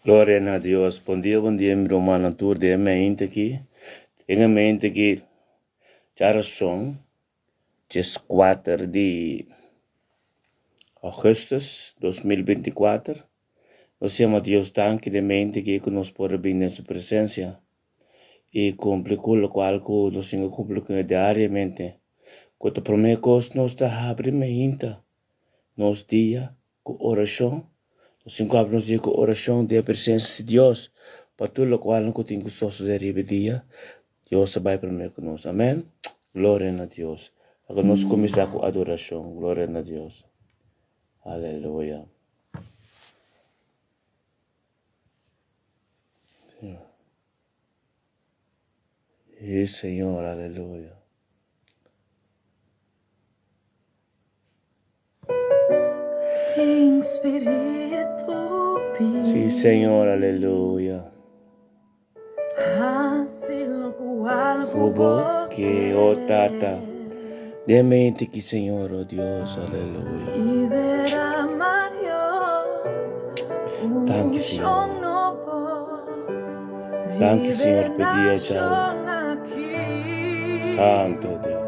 Gloria na Dios. Bon dia, bon dia, mi rumannan tur den e mente aki. Den e mente aki, djarason, 14 di augustus 2024, nos yama Dios danki den mente aki ku nos por a bini den su presensia i kumpli ku lokual ku nos tin ku kumpli ku diariamente. Ku ta promé kos nos ta habri mainta nos dia ku orashon. Nos tin ku habri nos dia ku orashon den e presensia di Dios pa tur lokual ku tin ku sosodé riba e dia, Dios ta bai promé ku nos. Amèn. Gloria na Dios. Laga nos kuminsá ku adorashon. Gloria na Dios. Aleluya. Sí, Señor, aleluya. Sí, Señor, aleluya. Kubo ke, oh Tata. De mente ki, Señor, oh Dios, aleluya. Danki, Señor. Danki, Señor, pa dia djawe. Santo Dios.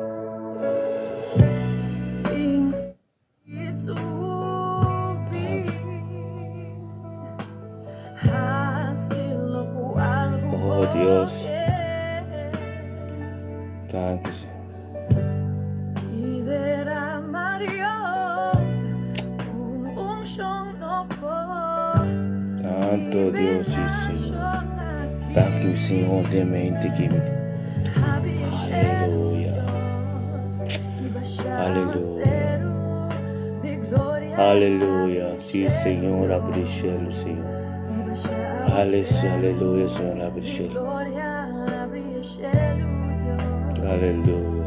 Oh Dios. Danki, Señor. Santo Dios, sí, Señor. Danki, Señor, den mente ki. Aleluya. Aleluya. Aleluya. Sí, Señor, abri cielo, Señor. Aleluya, Señor, abri cielo. Aleluya.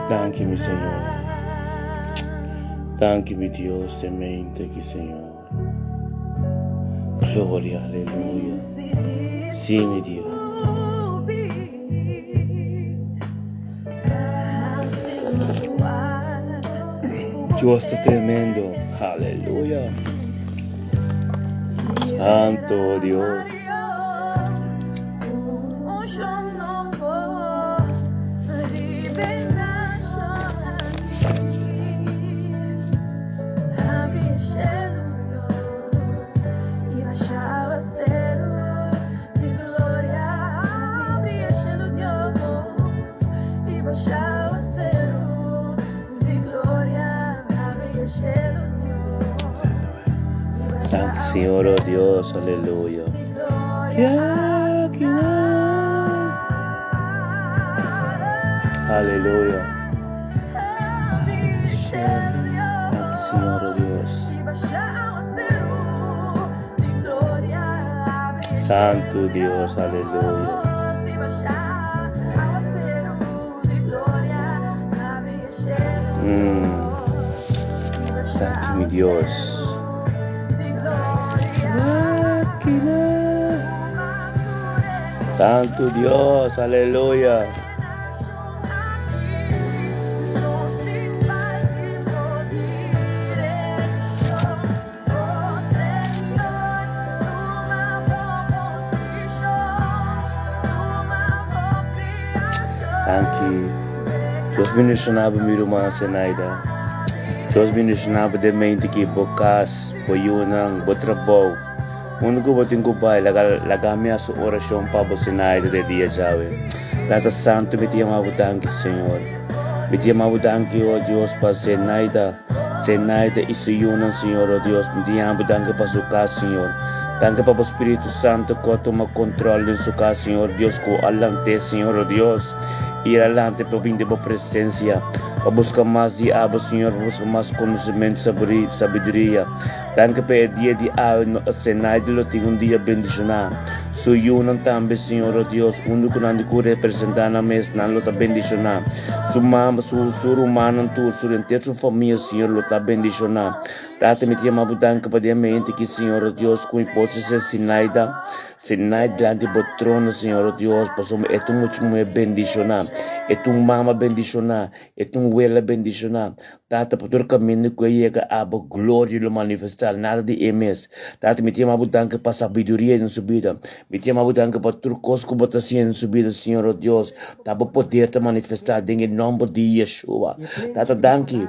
Danki, mi Señor. Danki, mi Dios, den mente aki, Señor. Gloria, aleluya. Sí, mi Dios. Dios ta tremendo. Aleluya. Santo Dios. Danki Señor, oh Dios, aleluya. Aleluya. Danki Señor, oh Dios. Santo Dios, aleluya. Mm. Danki mi Dios. Santo Dios, aleluya. Danki. Dios bendiciona bo mi ruman Zenaida. Dios bendiciona bo den mente ki bo cas, bo yunan, bo trabou. Unda ku bo tin ku bai, laga laga mi hasi oracion pa bo Zenaida de dia djawe. Tata Santo mi ta yama bo danki Señor. Mi ta yama bo danki oh Dios pa Zenaida. Zenaida i su yunan, Señor, o Dios, mi ta yama bo danki pa su kas, Señor. Danki pa bo Spiritu Santo ku a tuma kontrol den su kas, Señor Dios, ku a lant'é, Señor, o Dios, i el a lanta pa bin den bo presensia, pa buska mas di abo, Señor, pa buska mas konosementu, sabiduria. Danki pa e dia di awe, Zenaida lo tin un dia bendishoná. Su yunan tambe, Señor, o Dios, unda ku nan di ku representá nan mes, nan lo ta bendishoná. Su mama, su, su rumannan tur, su henter su famia, Señor, lo ta bendishoná. Tata, mi ta yama bo danki pa den mente aki, Señor, o Dios, ku mi por ser Sinaida, Sinaida dilanti bo trono, Señor, o Dios, pasobra e ta un mucha muhé bendishoná, e ta un mama bendishoná, e ta un. wela bendishoná. Tata, pa tur kaminda ku e yega abo gloria lo manifestá, nada di e mes. Tata, mi ta yama bo danki pa sabiduria den su bida. Mi ta yama bo danki pa tur kos ku bo ta hasiendo den su bida, Señor, o Dios. Ta bo poder ta manifestá den e nòmber di Yeshua. Tata, danki.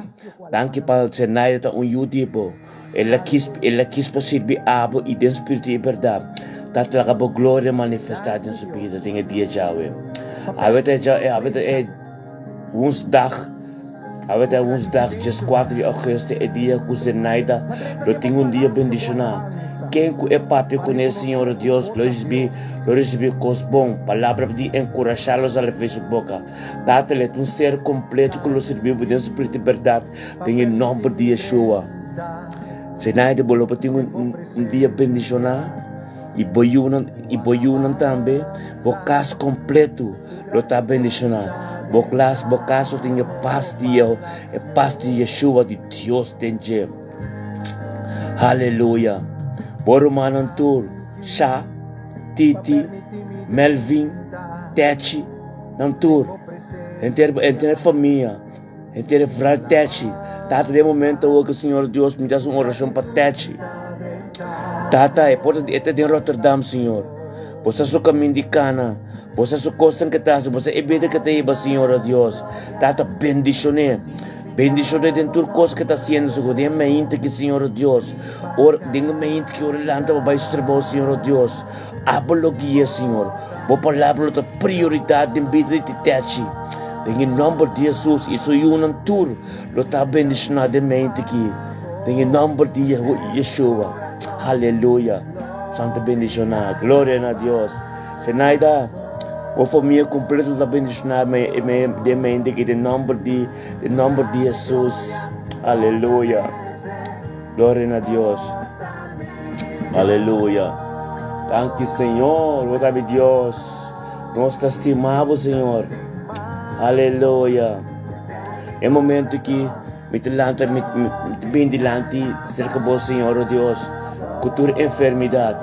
Danki pa Zenaida ta un yu di bo. El a kis, el a kis pa sirbi abo i den spiritu i bèrdat. Tata, laga bo gloria manifestá den su bida den e dia djawe. Awe ta e, awe ta e Woensdag, awe ta woensdag 14 di augustus, e dia ku Zenaida lo tin un dia bendishoná. Ken ku e papia kuné, Señor Dios, lo risibí, lo risibí kos bon, palabra di enkurashá lo sali for su boka. Tata, lo e ta un ser kompleto ku lo sirbi bo den spiritu i bèrdat, den e nòmber di Yeshua. Zenaida, bo lo por tin un dia bendishoná. I bo yunan, i bo yunan tambe, bo kas kompletu lo ta bendishoná. Bo klas, bo kas lo tin e pas di Yeho, e pas di Yeshua, di Dios den dje. Haleluya! Bo rumannan tur, Sha, Titi, Melvin, Techi, nan tur, henter, henter e famia, henter e vral Techi. Tata, den e momento awor ku Señor Dios, mi ta hasi un orashon pa Techi. Tata, e por ta, e ta den Rotterdam, Señor. Bo sa su kamin di kana, Bo sa su kosnan ke ta hasi, Bo sa e bida ke ta hiba, Señor, o Dios. Tata, bendishon'é. Bendishon'é den tur kos ke ta hasiendo, Señor. Den e mainta aki, Señor, o Dios. Ora, den e mainta ki ora e lanta pa bai su trabou, Señor, o Dios. Abo lo gui'é, Señor. Bo palabra lo ta prioridat den bida di Titechi. Den e nòmber di Hesus i su yunan tur lo ta bendishoná den mainta aki. Den e nòmber di Yeshua. Aleluya. Santa bendishoná. Gloria na Dios. Zenaida, bo famia kompleto ta bendishoná den mente aki den nòmber di den nòmber di Hesus. Aleluya. Gloria na Dios. Aleluya. Danki Señor, bo ta mi Dios. Nos ta stima bo, Señor. Aleluya. E momento aki Mi ta lanta, mi, mi, mi ta bin dilanti serka bo, Señor, o Dios, ku tur enfermidat,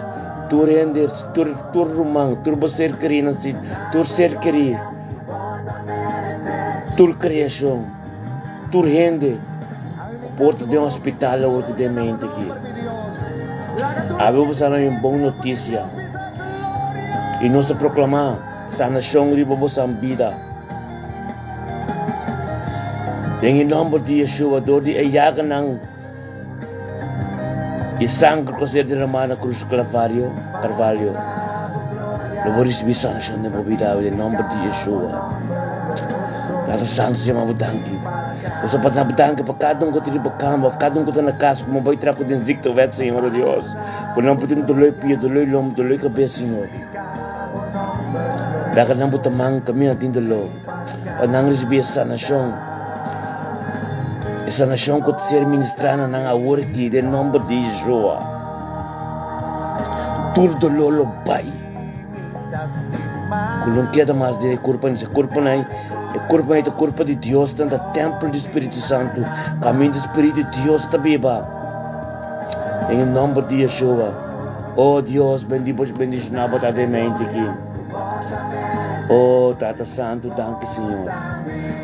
tur hende, tur, tur ruman, tur bo ser kerí nan si, tur ser kerí, tur kreashon, tur hende ku por ta den hospital awor ku den mente aki. Awe bo sa nan un bon notisia i nos ta proklamá sanashon riba bosan bida. Den e nòmber di Yeshua, dor di e yaganan i sanger ku a ser deramá na krus Kalvario, Karvalio, lo bo risibí sanashon den bo bida awe den nòmber di Yeshua. Tata Santu, yama bo danki. Bo sa pa duna bo danki pa kada un ku ta riba kama òf kada un ku ta na kas ku bo bai traha ku den ziektewet, Señor, o Dios. Ku nan por tin doló di pia, doló di lomba, doló di kabes, Señor. Laga nan bo ta man kaminda tin doló, pa nan risibí e sanashon, e sanashon ku ta ser ministrá na nan awor aki den nòmber di Yeshua. Tur doló lo bai, ku no keda mas den e kurpa, e kurpanan, e kurpanan ta kurpa di Dios, nan ta tèmpel di Spiritu Santu, kaminda Spiritu di Dios ta biba. Den e nòmber di Yeshua. Oh Dios, bendi bo bendishoná bo tata e mente aki. Oh Tata Santu, danki Señor.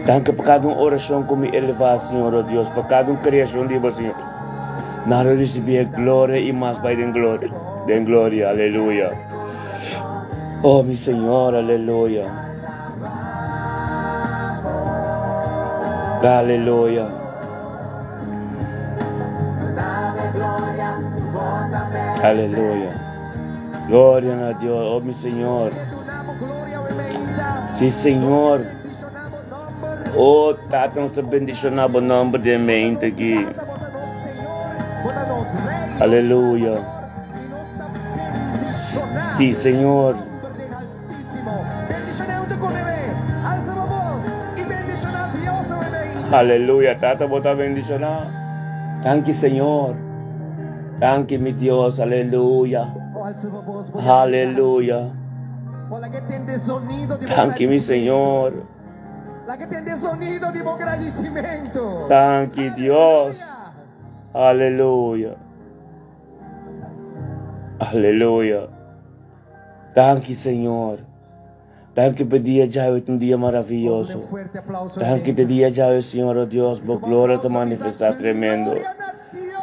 Danki pa kada un orashon ku mi elevá, Señor, oh Dios, pa kada un kreashon di bo, Señor. Nan lo risibí e gloria i mas bai den gloria, den gloria, aleluya. Oh mi Señor, aleluya. Aleluya. Aleluya. Gloria na Dios, oh mi Señor. Sí, Señor. Oh, Tata, nos ta bendiciona bo nomber den mente aquí. Aleluya. Sí, Señor. Aleluya, Tata, bo ta bendiciona. Danki, Señor. Danki, mi Dios. Aleluya. Aleluya. Danki, mi Señor. Danki, Dios. Aleluya. Aleluya. Danki, Señor. Danki pa dia djawe ta un dia maravioso. Danki te dia djawe Señor o Dios bo gloria ta manifesta tremendo.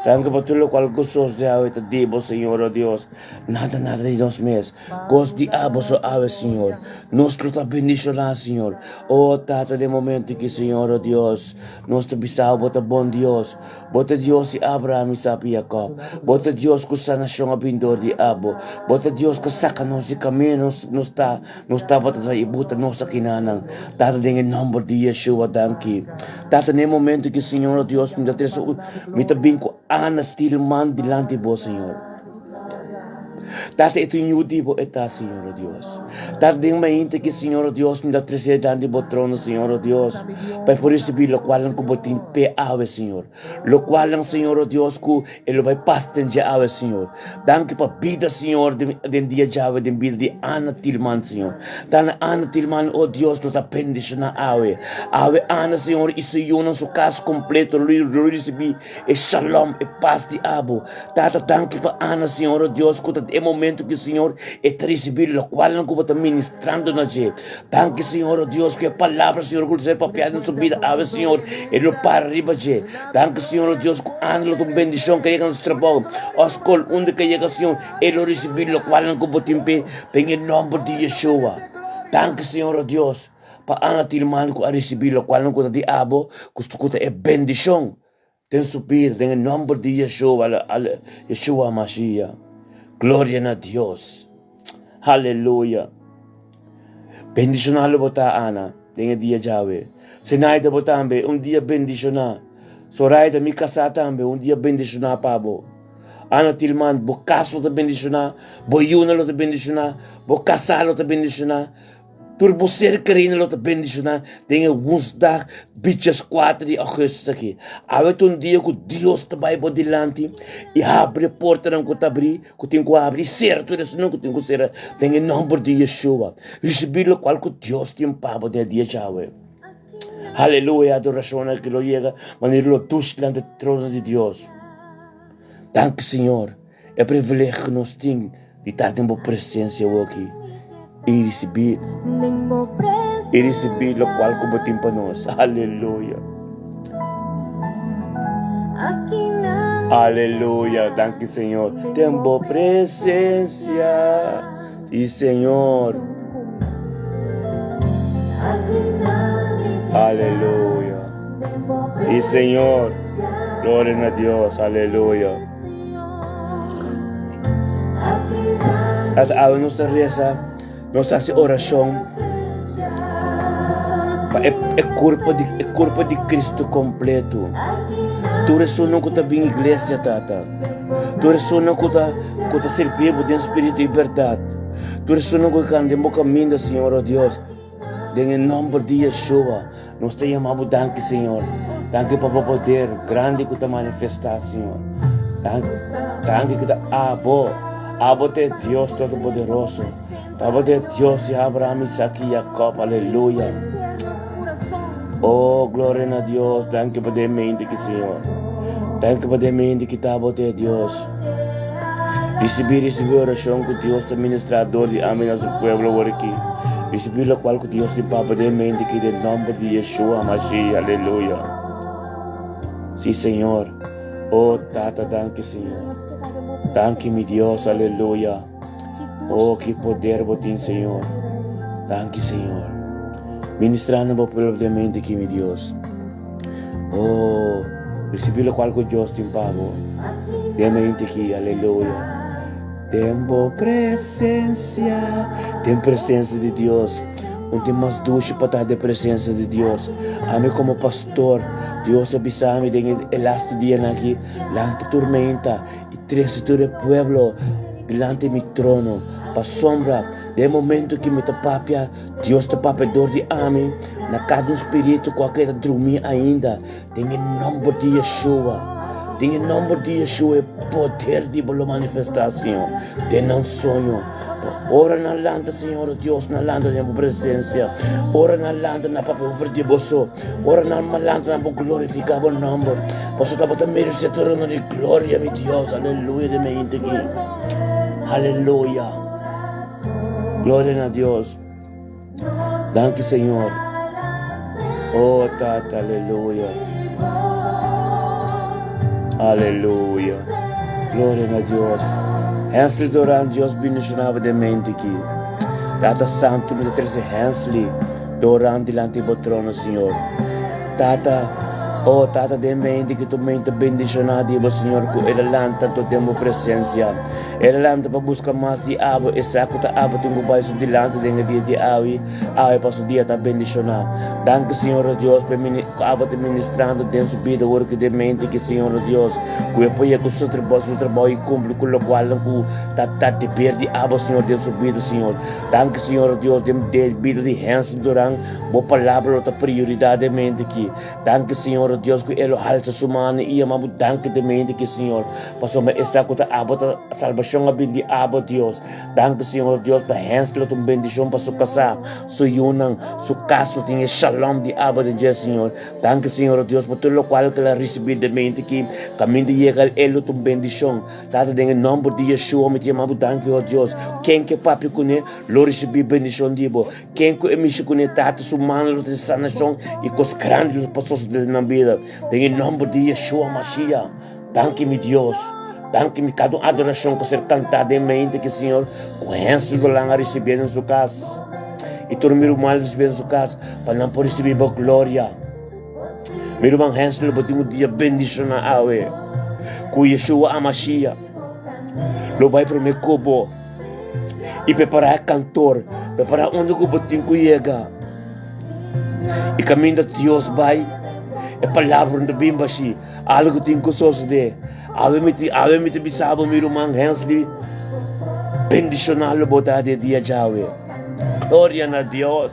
Danki pa tur lokual ku sos djawe ta di bo Señor o Dios. Nada nada di nos mes. Kos di abo so awe Señor. Nos lo ta bendishoná Señor. O Tata den momento aki Señor o Dios nos ta bisa bo ta bon Dios. Bo ta Dios di Abraham, Isaac i Jacob. Bo ta Dios ku sanashon a bin dor di abo. Bo ta Dios ku saka nos di kamino nos ta nos tabata ta i buta nos akinanan. Tata den e nòmber di Yeshua danki. Tata den e momento ki Señor o Dios mi ta trese mi ta bin ku Ana Tilman dilanti bo Señor. Tata e tin yu di bo e ta Señor o Dios. Tata den mainta ki Señor o Dios mi ta trese dilanti bo trono Señor o Dios pa e por risibi lokualnan ku bo tin p'e awe Señor. Lokualnan Señor o Dios ku e lo bai pas den dje awe Señor. Danki pa bida Señor den dia djawe den bida di Ana Tilman Señor. Tata Ana Tilman o Dios lo ta bendishoná awe. Awe Ana Señor i su yunan su kas kompleto lo risibi E shalom, e pas di abo. Tata, danki pa Ana, Señor, o Dios, ku ta e momento ki, Señor, e ta risibí lokualnan ku bo ta ministrando na dje. Danki, Señor, o Dios, ku e palabra, Señor, ku lo ser papiá den su bida awe, Señor, e lo para riba dje. Danki, Señor, o Dios, ku Ana lo ta un bendishon ke yega na su trabou o skol, unda ke yega, Señor, e lo risibí lokualnan ku bo tin p'e, den e nòmber di Yeshua. Danki, Señor, o Dios. Pa Ana tin mal ku a risibí lokual nan ku ta di abo, ku ku ta e bendishon den su bida, den e nòmber di Yeshua, Yeshua Mashiach. Gloria na Dios. Haleluya. Bendishoná lo bo ta, Ana, den e dia djawe. Zenaida bo tambe, un dia bendishoná. Zoraida, mi kasá tambe, un dia bendishoná pa bo. Ana Tilman, bo kas lo ta bendishoná, bo yunan lo ta bendishoná, bo kasá lo ta bendishoná. Tur bo ser kerini lo ta bendishoná den e wunsdag bichas kuater di augustus aki. Awe ta un dia ku Dios ta bai bo dilanti i habri e portanan ku ta abrí, ku tin ku habri, i sera tur esunnan ku tin ku sera den e nòmber di Yeshua. Risibí lokual ku Dios tin pa bo den e dia djawe. Haleluya! Adorashonnan aki lo yega manera lo dushi dilanti e trono di Dios. Danki Señor. E privilegio ku nos tin di ta den bo presensia awoki i risibí i risibí lokual ku bo tin pa nos. Aleluya! Aleluya! Danki Señor. Den bo presensia, sí Señor. Aleluya! Sí Señor. Gloria na Dios. Aleluya! At awe nos ta reza, nos ta hasi orashon pa e, e kurpo di, e kurpo di Kristu kompleto. Tur esunnan ku ta bin iglesia, Tata. Tur esunnan ku ta, ku ta sirbi bo den spiritu i bèrdat. Tur esunnan ku kanda den bo kaminda, Señor, o Dios. Den e nomber di Yeshua, nos ta yama bo danki, Señor. Danki pa bo poder grandi ku ta manifestá, Señor. Danki ku ta abo, abo ta e Dios Todopoderoso. Abo ta e Dios di Abraham, Isaac i Jacob. Aleluya. Oh, gloria na Dios. Danki pa den mente ki, Señor. Danki pa den mente ki ta abo ta e Dios. Risibí, risibí orashon ku Dios ta ministrá dor di ami na su pueblo awor aki. Risibí lokual ku Dios tin papa den mente aki den nòmber di Yeshua Mashiach. Aleluya. Sí, Señor. Oh, Tata, danki, Señor. Danki, mi Dios. Aleluya. Oh, ki poder bo tin, Señor. Danki, Señor. Ministrá na bo pueblo den mente aki, mi Dios. Oh, recibi locual cu Dios tin pa bo. Den mente aki, aleluya. Den bo presencia, den presencia di Dios. Un tin mas dushi pa ta den presencia di Dios. Ami como pastor, Dios a bisa mi den e lastu dianan aki, lanta tur meinta i trese tur e pueblo dilanti mi trono. Pasobra den momento ki mi ta papia, Dios ta papia dor di ami na kada un spiritu ku a keda drumí ainda den e nòmber di Yeshua. Den e nòmber di Yeshua e poder di bo lo manifestá, Señor, den nan soño. Ora nan lanta, Señor Dios, nan lanta den bo presensia. Ora nan lanta, nan papia over di bo so. Ora nan lanta, nan por glorifiká bo nòmber. Pasobra bo ta meresé tur honor i gloria, mi Dios. Aleluya den mente aki. Aleluya. Gloria na Dios. Danki Señor. Oh Tata, aleluya. Aleluya. Gloria na Dios. Hensley Doran, Dios bendiciona bo den mente aki. Tata Santo, mi ta trece Hensley Doran dilanti bo trono, Señor. Tata, oh Tata, den mente ki tu mente bendiciona di bo, Señor, cu el a lanta to den bo presencia. El a lanta pa busca mas di abo, e sa cu ta abo tin cu bai su dilanti den e dia di awe, awe pa su dia ta bendiciona. Danki, Señor o Dios, pa e mini, cu abo ta ministrando den su bida awor ki den mente ki, Señor o Dios, cu e por yega cu su trabou, su trabou y cumpli cu locualnan cu ta ta deber di abo, Señor, den su bida, Señor. Danki, Señor o Dios, den den bida di Hensley Duran, bo palabra lo ta prioridad den mente ki. Danki Señor o Dios ku e lo halsa su mano i yama bo danki den mente ki Señor pasobra e sa ku ta abo ta salbashon a bin di abo Dios. Danki Señor o Dios pa Hensky lo ta un bendishon pa su kasá, su yunan, su kas lo tin e shalom di abo den dje Señor. Danki Señor o Dios pa tur lokual ku el a risibí den mente ki kaminda yega el lo ta un bendishon. Tata den e nomber di Yeshua mi ta yama bo danki o Dios. Ken ke papia kuné lo risibí bendishon di bo. Ken ku e mishi kuné Tata su mano lo trese sanashon i kos grandi lo por sosodé den nan bida. Den e nòmber di Yeshua Mashiach. Danki mi Dios. Danki mi kada un adorashon ku a ser kantá den mente ki Señor ku Hensel Dolan a risibí den su kas i tur mi ruman a risibí den su kas pa nan por risibí bo gloria. Mi ruman Hensel bo tin un dia bendishoná awe ku Yeshua Amashiach lo bai promé ku bo. I prepará e kantor, prepará unda ku bo tin ku yega. I kaminda Dios bai, e palabra no ta bin bashí. Algu tin ku sosodé. Awe mi tin, awe mi ta bisa bo, mi ruman Hensley, bendishoná lo bo ta di e dia djawe. Gloria na Dios.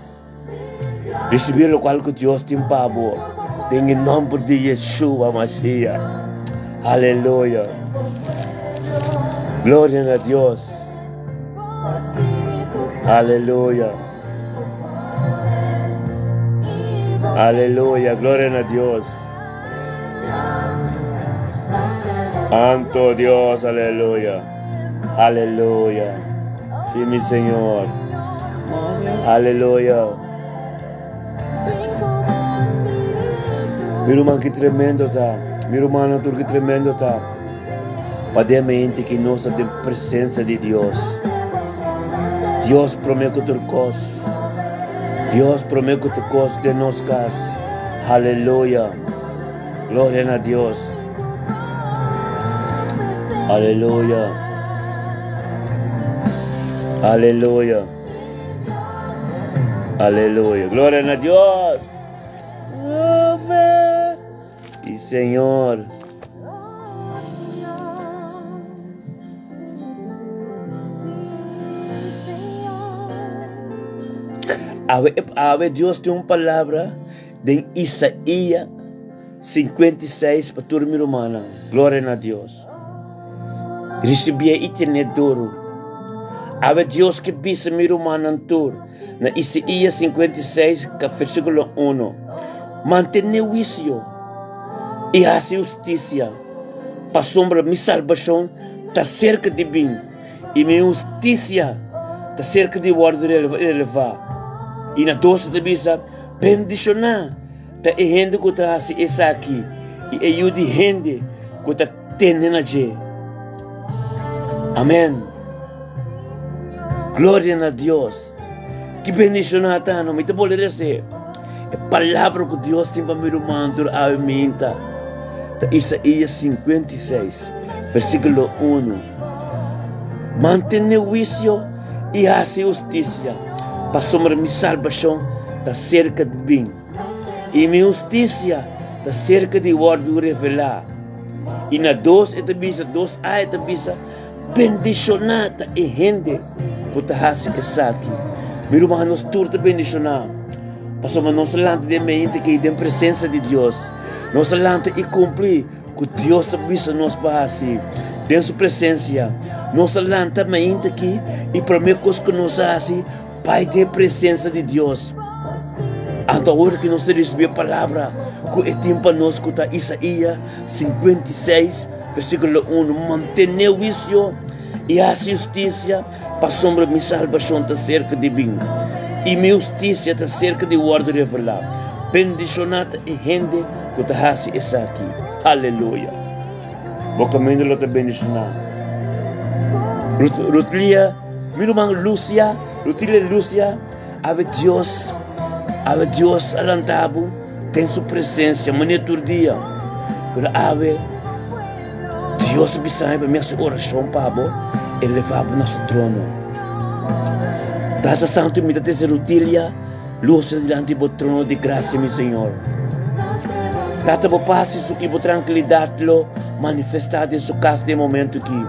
Risibí lokual ku Dios tin pa bo den e nòmber di Yeshua Mashiach. Aleluya. Gloria na Dios. Aleluya. Aleluya. Gloria na Dios. Santo Dios, aleluya. Aleluya. Sí, mi Señor. Aleluya. Mi ruman ki tremendo ta. Mi rumannan tur ki tremendo ta. Pa den mente ki nos ta den presencia di Dios. Dios prome ku tur kos. Dios prome ku tur kos den nos kas. Aleluya. Gloria na Dios. Aleluya. Aleluya. Aleluya. Gloria na Dios. Y Señor. Awe, awe Dios tin un palabra Den Isaia 56 pa tur mi rumannan. Gloria na Dios. Risibié i tené duru. Awe Dios ke bisa mi rumannan tur na Isaia 56 ka versíkulo 1, Mantené huisio i hasi hustisia, pasobra mi salbashon ta serka di bin. I mi hustisia ta serka di wòrdu relevá. I na dos ta bisa, Bendishoná ta e hende ku ta hasi esaki i e yu di hende ku ta tene na dje. Amèn. Gloria na Dios. Ki bendishoná ta no. Mi ta bolbe rese e palabra ku Dios tin pa mi ruman tur awe minta. Ta Isaías 56, versíkulo 1. Mantené huisio i hasi hustisia, pasobra mi salbashon ta serka di bin, i mi hustisia ta serka di wòrdu revelá. I na dos e ta bisa, dos a e ta bisa, Bendishoná ta e hende ku ta hasi esaki. Mi ruman, nos tur ta bendishoná, pasobra nos a lanta den mente ki den presensia di Dios. Nos a lanta i kumpli ku Dios a bisa nos pa hasi den su presensia. Nos a lanta mainta aki i promé kos ku nos a hasi, bai den presensia di Dios. Anto awor ki nos a risibí e palabra ku e tin pa nos ku ta Isaías 56 versíkulo 1, Mantené huisio i hasi hustisia, pasobra mi salbashon ta serka di bin. I mi hustisia ta serka di wòrdu revelá. Bendishoná ta e hende ku ta hasi esaki. Aleluya! Bo kaminda lo ta bendishoná. Rutlia, mi ruman Lucia, Rutilia Lucia, awe Dios, awe Dios a lanta bo den su presensia manera tur dia. Pero awe Dios a bisa mi pa mi hasi orashon pa bo, e leva bo na su trono. Tata Santu, mi ta trese Rutilia Lucia dilanti bo trono di grasia, mi Señor. Tata, bo pas i bo trankilidat lo manifestá den su kas den e momentu aki.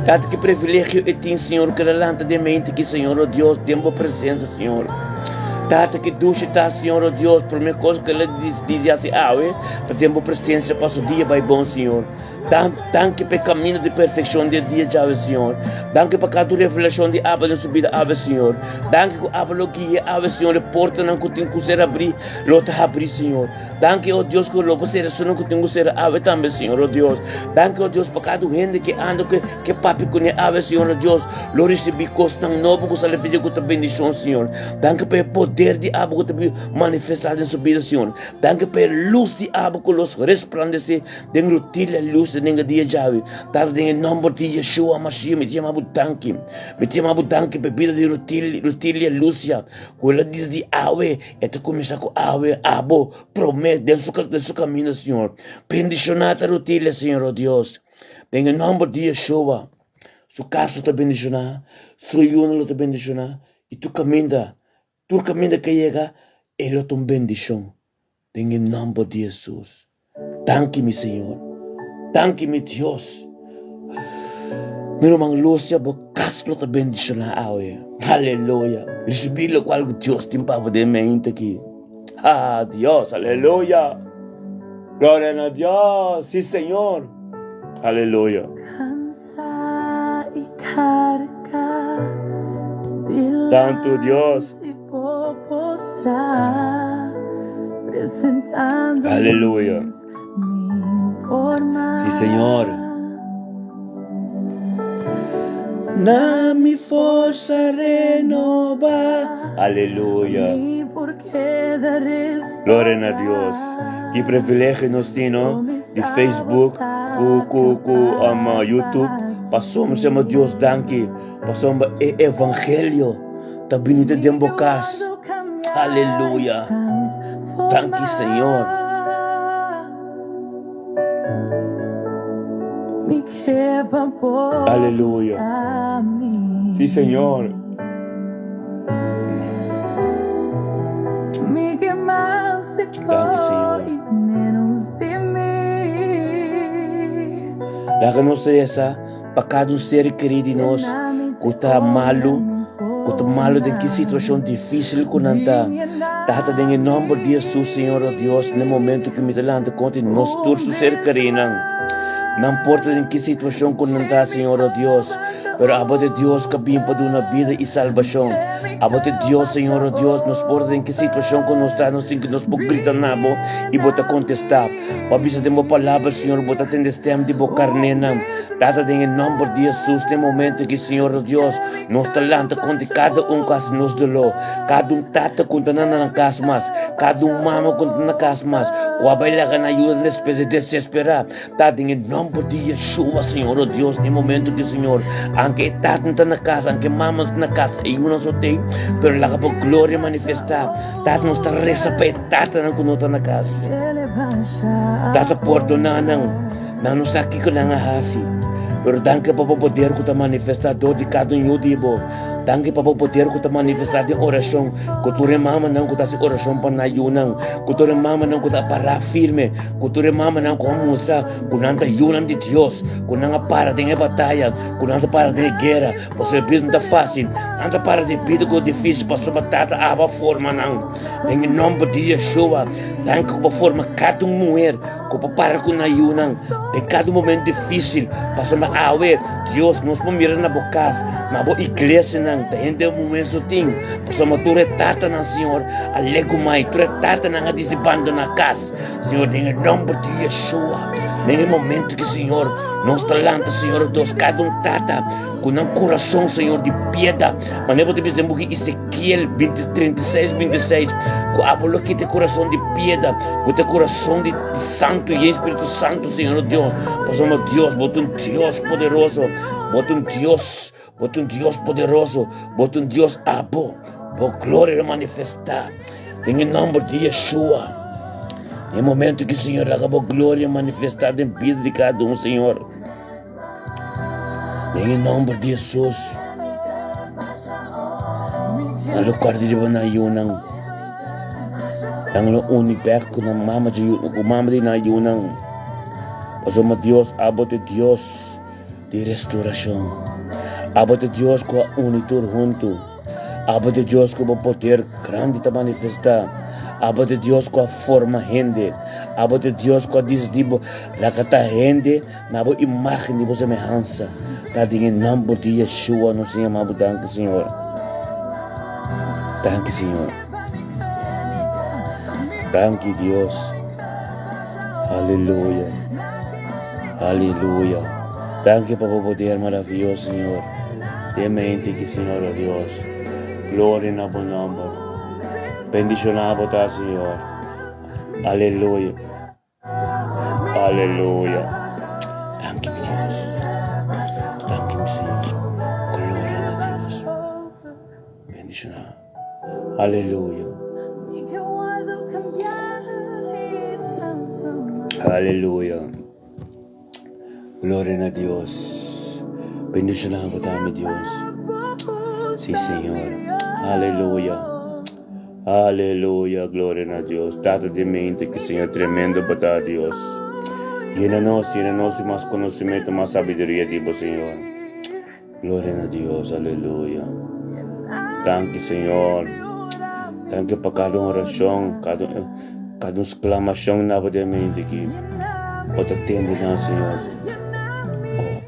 Tata, ki privilegio e tin, Señor, ku el a lanta den mente aki, Señor, o Dios, den bo presensia, Señor. Tata, ki dushi ta, Señor, o Dios, promé kos ku el a disidi hasi awe ta den bo presensia pa su dia bai bon, Señor. Danki pa e camino di perfeccion di e dia djawe, Señor. Danki pa cada un revelacion di Abba den su bida awe, Señor. Danki cu Abba lo guia awe, Señor, e portanan cu tin cu ser abri lo ta habri, Señor. Danki, oh Dios, cu lo bo cera esunnan cu tin cu cera awe tambe, Señor, oh Dios. Danki, oh Dios, pa cada un hende ke anda cu ke papia cune awe, Señor, oh Dios, lo ricibi cosnan nobo cu sali for dje cu ta bendicion, Señor. Danki pa e poder di Abba cu ta manifesta den su bida, Señor. Danki pa e luz di Abba cu lo resplandece Den rutilia lus den e dia djawe. Tata den e nomber di Yeshua Mashiach mi ta yama bo danki. Mi ta yama bo danki pa e bida di Rutilia Lucia ku el a disidi awe e ta kuminsá ku awe abo promé den su den su kaminda Señor. Bendishoná ta Rutilia Señor o Dios. Den e nomber di Yeshua su kas lo ta bendishoná, su yunan lo ta bendishoná i tur kaminda tur kaminda ke yega e lo ta un bendishon. Den e nomber di Hesus. Danki mi Señor. Danki mi Dios. Mi ruman Lucia, bo kas lo ta bendishoná awe. Aleluya. Risibí lokual ku Dios tin pa bo den mente aki. Ha, Dios, aleluya. Gloria na Dios. Sí, Señor. Aleluya. Santu Dios. Aleluya. Sí, Señor. Na mi forsa renoba. Aleluya. Gloria na Dios. Ki privilegio nos tin, no? Di Facebook ku ku ku um, YouTube. Pasobra nos Dios danki. Pasobra e evangelio ta bini te den bo kas. Aleluya. Danki Señor. Aleluya. Sí, Señor. Danki, Señor. Laga nos resa pa kada un ser kerí di nos ku ta malu, ku ta malu den ki situashon difísil ku nan ta. Tata, den e nòmber di Hesus, Señor o Dios, na e momentu ku mi ta lanta kontra di nos tur su ser kerínan, nan por ta den ki situashon ku nan ta, Señor o Dios, pero abo ta e Dios ku a bin pa duna bida i salbashon. Abo ta e Dios, Señor o Dios, nos por ta den ki situashon ku nos ta, nos tin ku nos por grita na bo i bo ta kontestá. Bo a bisa den bo palabra, Señor, bo ta tende stem di bo karnénan. Tata, den e nòmber di Hesus, den momento aki, Señor nos Dios, nos ta lanta kontra kada un ku hasi nos doló, kada un tata ku no ta na nan kas mas, kada un mama ku no ta na kas mas, ku a bai laga nan ayuda despues di desesperá. Tata, den e nòmber di Yeshua, Señor nos Dios, den momento aki, Señor, anke e tata no ta na kas, anke e mama no ta na kas, e yunan so t'ei, pero laga bo gloria manifestá. Tata, nos ta resa pa e tatanan ku no ta na kas. Tata, pordoná nan. Nan no sa kiko nan a hasi. Pero danki pa bo poder ku ta manifestá dor di kada un yu di bo. Danki pa bo poder ku ta manifestá den orashon, ku tur e mamanan ku ta hasi orashon pa nan yunan, ku tur e mamanan ku ta pará firme, ku tur e mamanan ku a mustra ku nan ta yunan di Dios, ku nan a para den e bataya, ku nan ta para den e guera. Pasobra e bida no ta fásil. Nan ta para den bida ku ta difísil pasobra Tata Abba forma nan. Den e nòmber di Yeshua, danki ku bo forma kada un muher ku por para ku nan yunan den kada momento difísil. Pasobra awe, Dios, nos por mira na bo kas, na bo iglesianan. tatanan ta hende muhé so tin, pasobra tur e tatanan, Señor, a legumai, tur e tatanan a disi bandoná kas. Señor, den e nòmber di Yeshua, den e momento ki, Señor, nos ta lanta, Señor Dios, kada un tata ku nan kurason, Señor, di pieda, manera bo ta bisa den buki Ezekiel 20, 36, 26, ku abo lo kita e kurason di pieda, ku ta e kurason di Santu i e Spiritu Santu, Señor Dios, pasobra Dios, bo ta un Dios poderoso, bo ta un Dios, bo ta un Dios poderoso, bo ta un Dios abo, bo gloria lo manifestá den e nòmber di Yeshua. Den e momento ki, Señor, laga bo gloria manifestá den bida di kada un, Señor. Den e nòmber di Hesus. Nan lo kòrda riba nan yunan. Nan lo uni bèk ku nan mama di ku mama di nan yunan. Pasobra Dios, abo ta e Dios di restorashon. Abo ta e Dios ku a uni tur huntu. Abo ta e Dios ku bo poder grandi ta manifestá. Abo ta e Dios ku a forma hende. Abo ta e Dios ku a disidí bo laga ta hende na bo imágen di bo semehansa. Ta den e nòmber di Yeshua nos a yama bo danki, Señor. Danki, Señor. Danki, Dios. Aleluya. Aleluya. Danki pa bo poder maravioso, Señor. Den mente ki, Señor, oh Dios. Gloria na bo nòmber. Bendishoná bo ta, Señor. Aleluya. Aleluya. Danki, mi Dios. Danki, mi Señor. Gloria na Dios. Bendishoná. Aleluya. Aleluya. Gloria na Dios. Bendishoná bo ta, mi Dios. Sí, Señor. Aleluya. Aleluya. Gloria na Dios. Tata di mente, que Señor tremendo bo ta, Dios. Llena nos, llena nos di mas conocimiento, mas sabiduria di bo, Señor. Gloria na Dios. Aleluya. Danki, Señor. Danki pa kada un oracion, kada kada un exclamacion na bo den mente aki. Bo ta tende nan, Señor. Oh.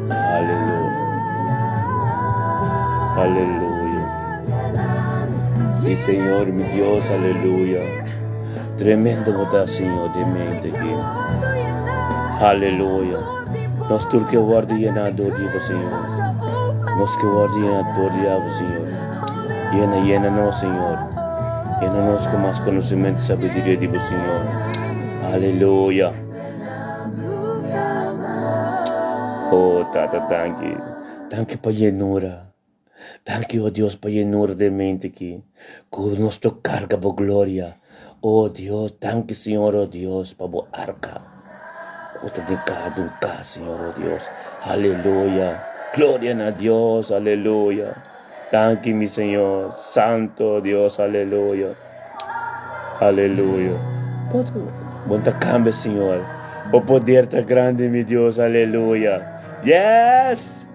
Aleluya. Aleluya. Sí, Señor, mi Dios, aleluya. Tremendo bo ta, Señor, den mente aki. Aleluya. Nos tur ke wòrdu yená dor di bo, Señor. Nos ke wòrdu yená dor di abo, Señor. Yena, yena nos, Señor. Yena nos ku mas konosementu i sabiduria di bo, Señor. Aleluya. Oh, Tata, danki. Danki pa yenura. Danki, oh Dios, pa yenura den mente aki. Ku nos ta karga bo gloria. Oh Dios, danki, Señor, oh Dios, pa bo arka. Ku ta den kada un kas, Señor, oh Dios. Aleluya. Gloria na Dios, aleluya. Danki, mi Señor. Santo Dios, aleluya. Aleluya. Bo ta cambia, Señor. Bo poder ta grandi, mi Dios, aleluya. Yes!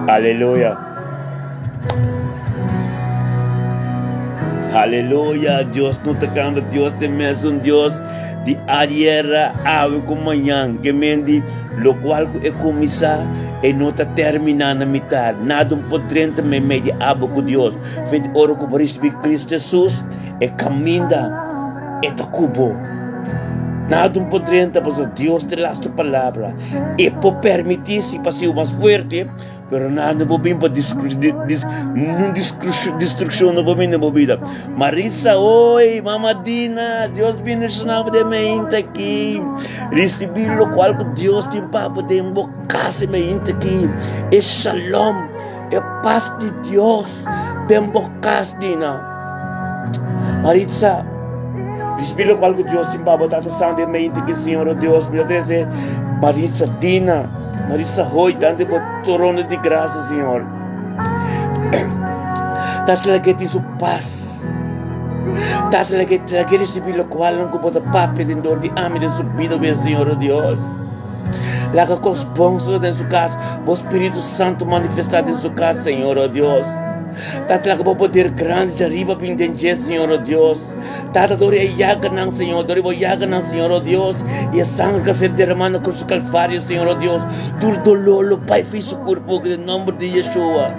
Aleluya. Aleluya. Dios no ta cambia. Dios te mesun Dios di ayer, awe ku mañan. Ke men di lo cual ku e kuminsá, e no ta terminá na mitad. Nada un por drenta meimei di abo ku Dios. Fenti ora ku bo risibí Cristo Jesus, e kaminda e ta ku bo. Nada un por drenta pasobra Dios ta las su palabra. E por permití si pa siu mas fuerte, pero nada no por bin pa nun destrukshon no por bin den bo bida. Maritza, oi, Mama Dina, Dios bendiciona bo den meinta aki. Ricibi locual cu Dios tin pa bo den bo casa e meinta aki. E shalom, e paz di Dios den bo cas, Dina. Maritza, ricibi locual cu Dios tin pa bo. Tata Santo, e meinta aki, Señor, oh Dios, mi ta trece Maritza, Dina, Maritza Hoy, dante bo trono di gracia, Señor. Tata lag'é tin su pas. Tata lag'é lag'é risibí lokualnan ku bo ta papia den dor di ami den su bida obe Señor o Dios. Laga kos bon sucede den su kas. Bo Spiritu Santu manifestá den su kas, Señor o Dios. Tata, laga bo poder grandi djariba bin den dje, Señor, o Dios. Tata, dor e yaganan, Señor, dor bo yaganan, Señor, o Dios, i e sanger ku a ser derramá na krus di Kalvario, Señor, o Dios, tur dolor lo bai fi su kurpo den nomber di Yeshua.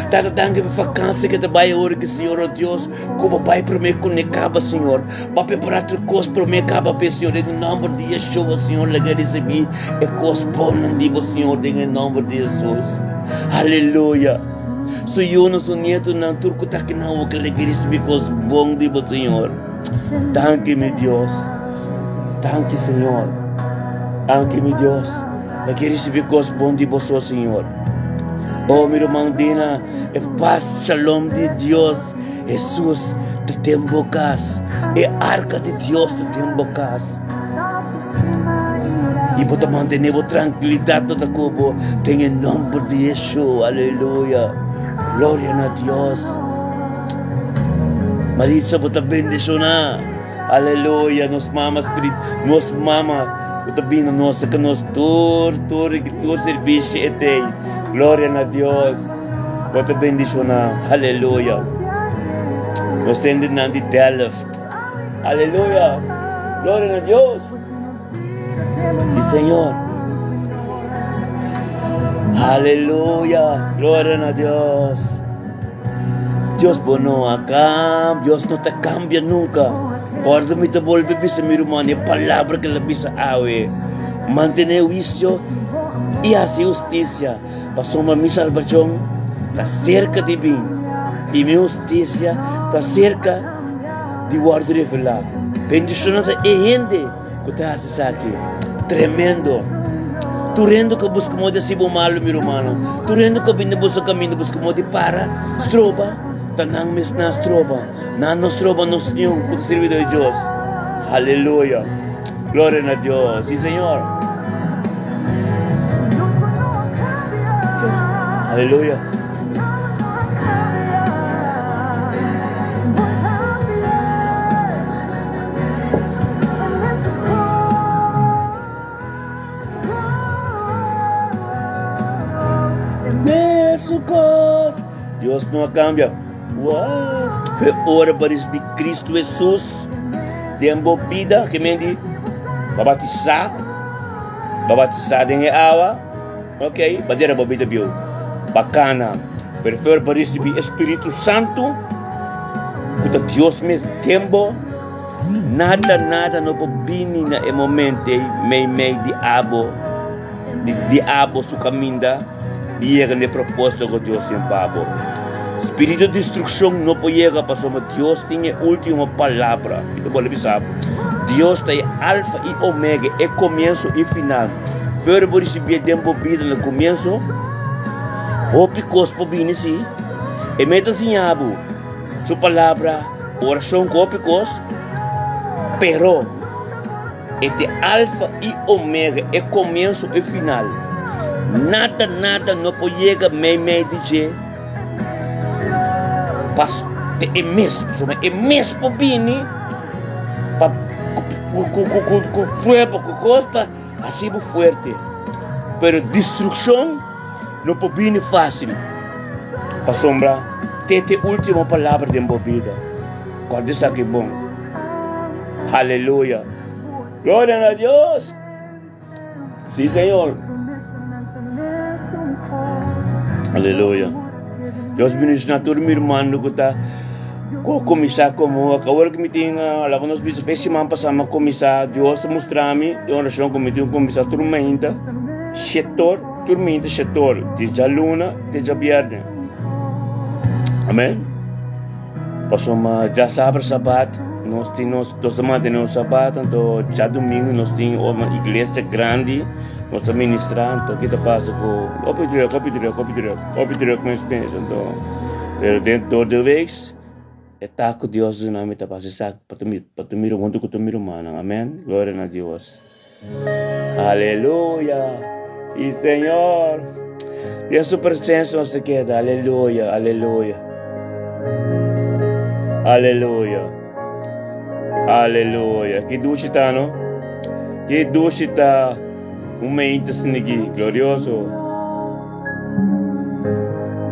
Tata, danki pa e vakansia ku ta bai awor aki, Señor, o Dios, ku bo bai promé ku ne kaba, Señor. Bo a prepará tur kos promé kaba p'e, Señor, den nomber di Yeshua, Señor, laga risibí e kos bonnan di bo, Señor, den e nomber di Jesus. Aleluya! Su yunan, su nietonan, tur ku ta aki nan awor, laga risibí kos bon di bo, Señor. Danki, mi Dios. Danki, Señor. Danki, mi Dios. Laga risibí kos bon di bo so, Señor. Oh, mi ruman Dina, e pas, shalom di Dios. Hesus ta den bo kas. E arka di Dios ta den bo kas. I bo ta mantené bo trankilidat no ta ku bo den e nòmber di Yeshua. Aleluya. Gloria na Dios. Maritza, bo ta bendishoná. Aleluya. Nos mama spirit, nos mama ku ta bini nos saka nos tur tur tur sirbishi etei. Gloria na Dios. Bo ta bendishoná. Aleluya. Nos hendenan di Delft. Aleluya. Gloria na Dios. Sí, Señor. Aleluya. Gloria na Dios. Dios bo no a cambia. Dios no ta cambia nunca. Corda mi ta bolbe bisa mi ruman e palabra que la bisa awe. Mantene huicio y haci justicia. Pasobra mi salbashon ta serka di bin, i mi hustisia ta serka di wòrdu revelá. Bendishoná ta e hende ku ta hasi esaki. Tremendo! Tur hende ku a buska moda di hasi bo malu, mi rumannan, tur hende ku a bini boso kaminda buska moda di para, stroba, ta nan mes nan stroba. Nan no stroba nos niun ku ta sirbi di Dios. Aleluya! Gloria na Dios. Sí, Señor. Aleluya. Dios no a cambia. Wow. Fe ora pa recibi Cristo Jesus den bo bida, ke men di ba batisa, ba batisa den e awa, ok, ba dera bo bida bieu, bacana. Pero fe ora pa recibi Espiritu Santo, ku ta Dios mes den bo, nada, nada no por bini na e momento ei mei mei di abo, di, di abo su caminda. Di yega na e propósito ku Dios tin pa bo. Spiritu di destrukshon no por yega pasobra Dios tin e último palabra. Mi ta bolbe bisa bo, Dios ta e Alfa i Omega, e komienso i final. Pero bo risibié den bo bida na komienso, hopi kos por bini si. E mester siña bo su palabra, orashon ku hopi kos, pero. E ta e Alfa i Omega, e komienso i final. Nada, nada no por yega meimei di dje. Pas te e mes, pasobra e mes por bini pa ku ku ku ku ku prueba, ku kos pa hasi bo fuerte. Pero destrukshon no por bini fásil, pasobra te ta e último palabra den bo bida. Kòrda esaki bon. Aleluya. Gloria na Dios. Sí, Señor. Aleluya. Dios bendicioná tur mi hermano ku ta ku kuminsá komo awor ku mi tin laga nos bisa fe siman pasá mi a kuminsá Dios a mustra mi den orashon ku mi tin ku kuminsá tur mainta shetor tur mainta shetor di djaluna te djabièrnè amen. Pasobra djasabra sabat nos tin nos nos ta mantene nos sabat anto djadumingu nos tin un iglesia grandi nos ta ministra anto ki ta pasa ku hopi druk hopi druk hopi druk hopi druk mes mes anto pero den door de week e tak ku Dios duna mi ta pasa esaki pa pa ta mira huntu ku tur mi rumannan amen gloria na Dios aleluya si señor den su presencia nos ta keda aleluya aleluya aleluya aleluya ki dushi ta no ki dushi ta un mente asina aki glorioso.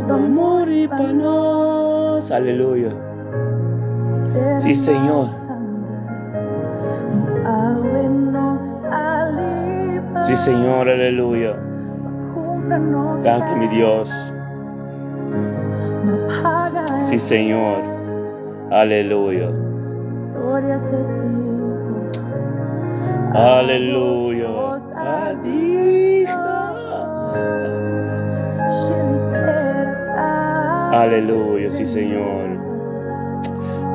Amor. muri pa nos. Aleluya. Sí, Señor. Sí, Señor, aleluya. Danki, mi Dios. Sí, Señor. Aleluya. Aleluya. Aleluya, sí, Señor.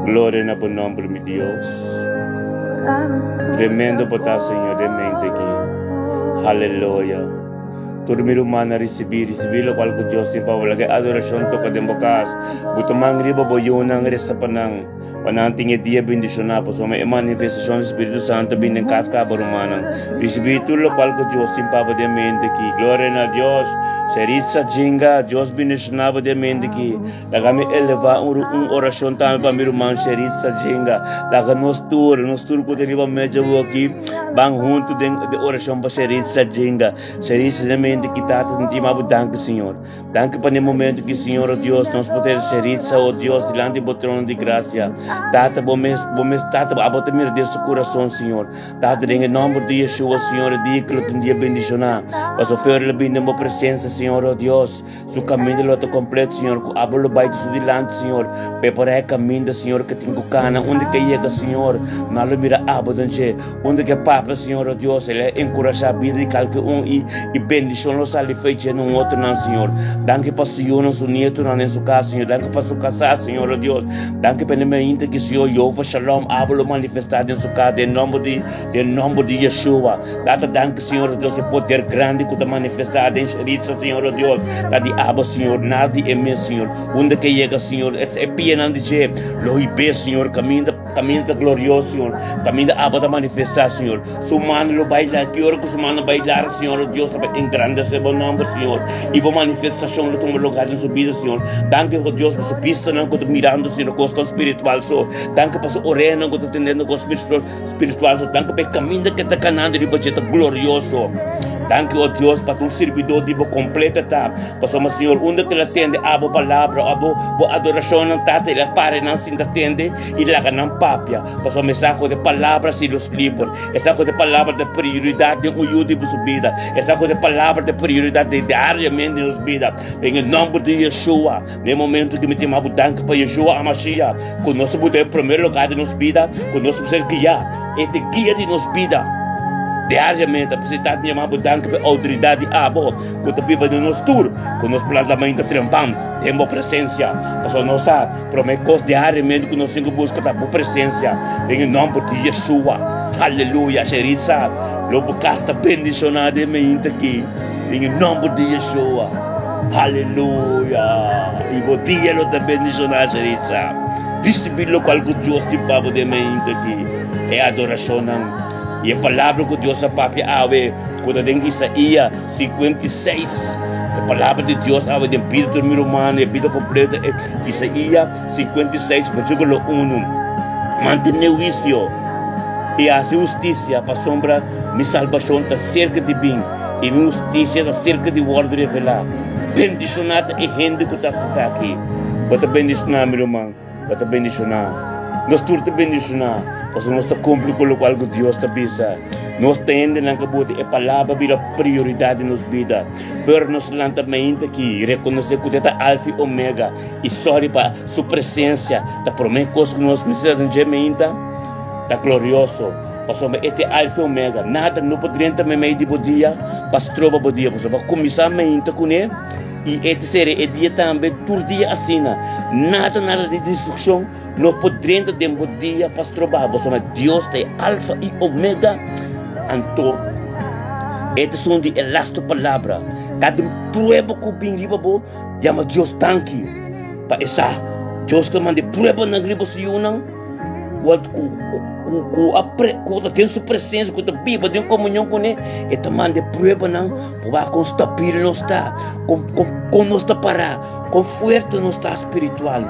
Gloria na bo nomber, mi Dios. Tremendo bo ta, Señor, den mente aki. Aleluya. Tur mi ruman a risibí, risibí lokual ku Dios tin pa bo. Laga e adorashon toka den bo kas. Bo ta man riba bo yunan, resa pa nan, pa nan tin e dia bendishoná, pasobra e manifestashon di Spiritu Santu a bin den kas kaba, rumannan. Risibí tur lokual ku Dios tin pa bo den mente aki. Gloria na Dios! Seritsa Jinga, Dios bendishoná bo den mente aki. Laga mi elevá un un orashon tambe pa mi ruman Sheritza Jenga. Laga nos tur, nos tur ku ta riba medio awo aki, ban huntu den de orashon pa Sheritza Jenga. Sheritza den mente ki Tata ta yama bo danki Señor. Danki pa den momento ki Señor o Dios nos por trese Sheritza o Dios dilanti bo trono di grasia. Tata bo mes bo mes Tata abo ta mira den su kurason Señor. Tata den e nomber di Yeshua Señor e dia ki lo ta un dia bendishoná. Pasobra lo bin den bo presensia Señor o Dios. Su kaminda lo ta kompleto, Señor, ku abo lo bai di su dilanti, Señor. Prepará e kaminda, Señor, ke tin ku kana. Unda ke yega, Señor, nan lo mira abo den dje. Unda ke papia, Señor, o Dios, el a enkurashá bida di kalke un i i bendishon lo sali fei dje na un otronan, Señor. Danki pa su yunan, su nietonan den su kas, Señor. Danki pa su kasá, Señor, o Dios. Danki pa e mainta ki, Señor, Jehová Shalom, abo lo manifestá den su kas, den nomber di, den nomber di Yeshua. Tata danki Señor Dios e poder grandi ku ta manifestá den Sherissa Señor oh Dios ta di abo Señor nada di e mes Señor unda ke yega Señor e pianan di dje lo hib'é Señor kaminda kaminda ta glorioso Señor kaminda abo ta manifestá Señor su mano lo baila ki ora ku su mano bailar Señor oh Dios ta bai engrandesé bo nomber Señor i bo manifestashon lo tuma lugar den su bida Señor danki oh Dios pa su bistanan ku ta mirando Señor kosnan spiritual so danki pa su oreanan ku ta tendendo kos spiritual. Spiritual so danki pa e kaminda ke ta kanando riba dje ta glorioso. Danki o Dios pa ta un sirbidor di bo kompleto ta. Pasobra Señor unda ke el a tende abo palabra abo bo adorashonnan Tata el a para nan sinta tende i laga nan papia. Pasobra e sa ku e palabra si los liber. E sa ku e palabra ta prioridat den un yu di bo su bida. E sa ku e palabra ta prioridat diariamente den nos bida. Den e nomber di Yeshua. Na e momento ku mi tin mas danki pa Yeshua HaMashiach, ku nos a buta e promé lugá den nos bida, ku nos mester guiá, e ta e guia di nos bida diariamente. P'esei Tata mi yama bo danki pa e outoridat di abo ku ta biba den nos tur, ku nos plantamento ta trempan den bo presensia. Pasobra nos sa promé kos diariamente ku nos tin ku buska ta bo presensia den e nòmber di Yeshua. Aleluya! Sheritza, lo bo kas ta bendishoná den mainta aki den e nòmber di Yeshua. Aleluya! I bo dia lo ta bendishoná, Sheritza. Risibí lokual ku Dios tin pa bo den mainta aki, e adorashonnan i e palabra ku Dios a papia awe, ku ta den Isaia 56. E palabra di Dios awe den bida tur mi rumannan, e bida kompleto, e Isaia 56, versíkulo unu. Mantené huisio i hasi hustisia, pasobra mi salbashon ta serka di bin. I mi hustisia ta serka di wòrdu revelá. Bendishoná ta e hende ku ta hasi esaki. Bo ta bendishoná, mi ruman. Bo ta bendishoná. Nos tur ta bendishoná, pasobra nos ta kumpli ku lokual ku Dios ta bisa. Nos ta hendenan ku bota e Palabra bira prioridat den nos bida. Pero nos lanta mainta aki i rekonosé ku Dios ta Alfa i Omega i sòri pa Su presensia ta promé kos ku nos mester ta den dje mainta. Ta glorioso. Pasobra e ta e Alfa i Omega. Nada no por drenta meimei di bo dia pa stroba bo dia. Pasobra bo a kuminsá mainta kuné i e ta sera e dia tambe tur dia asina. Nada, nada di destrukshon no por drenta den bo dia pa stroba bo. Pasobra Dios ta e Alfa i Omega. Anto e ta esun di e lastu palabra. Kada prueba ku bin riba bo, yama Dios danki pa esá. Dios ta manda e pruebanan riba su yunan. Ku a ku ta den su presensia, ku ta biba den komunion kuné, e ta manda e pruebanan pa wak kon stabil nos ta, kon kon nos ta pará, kon fuerte nos ta spiritual.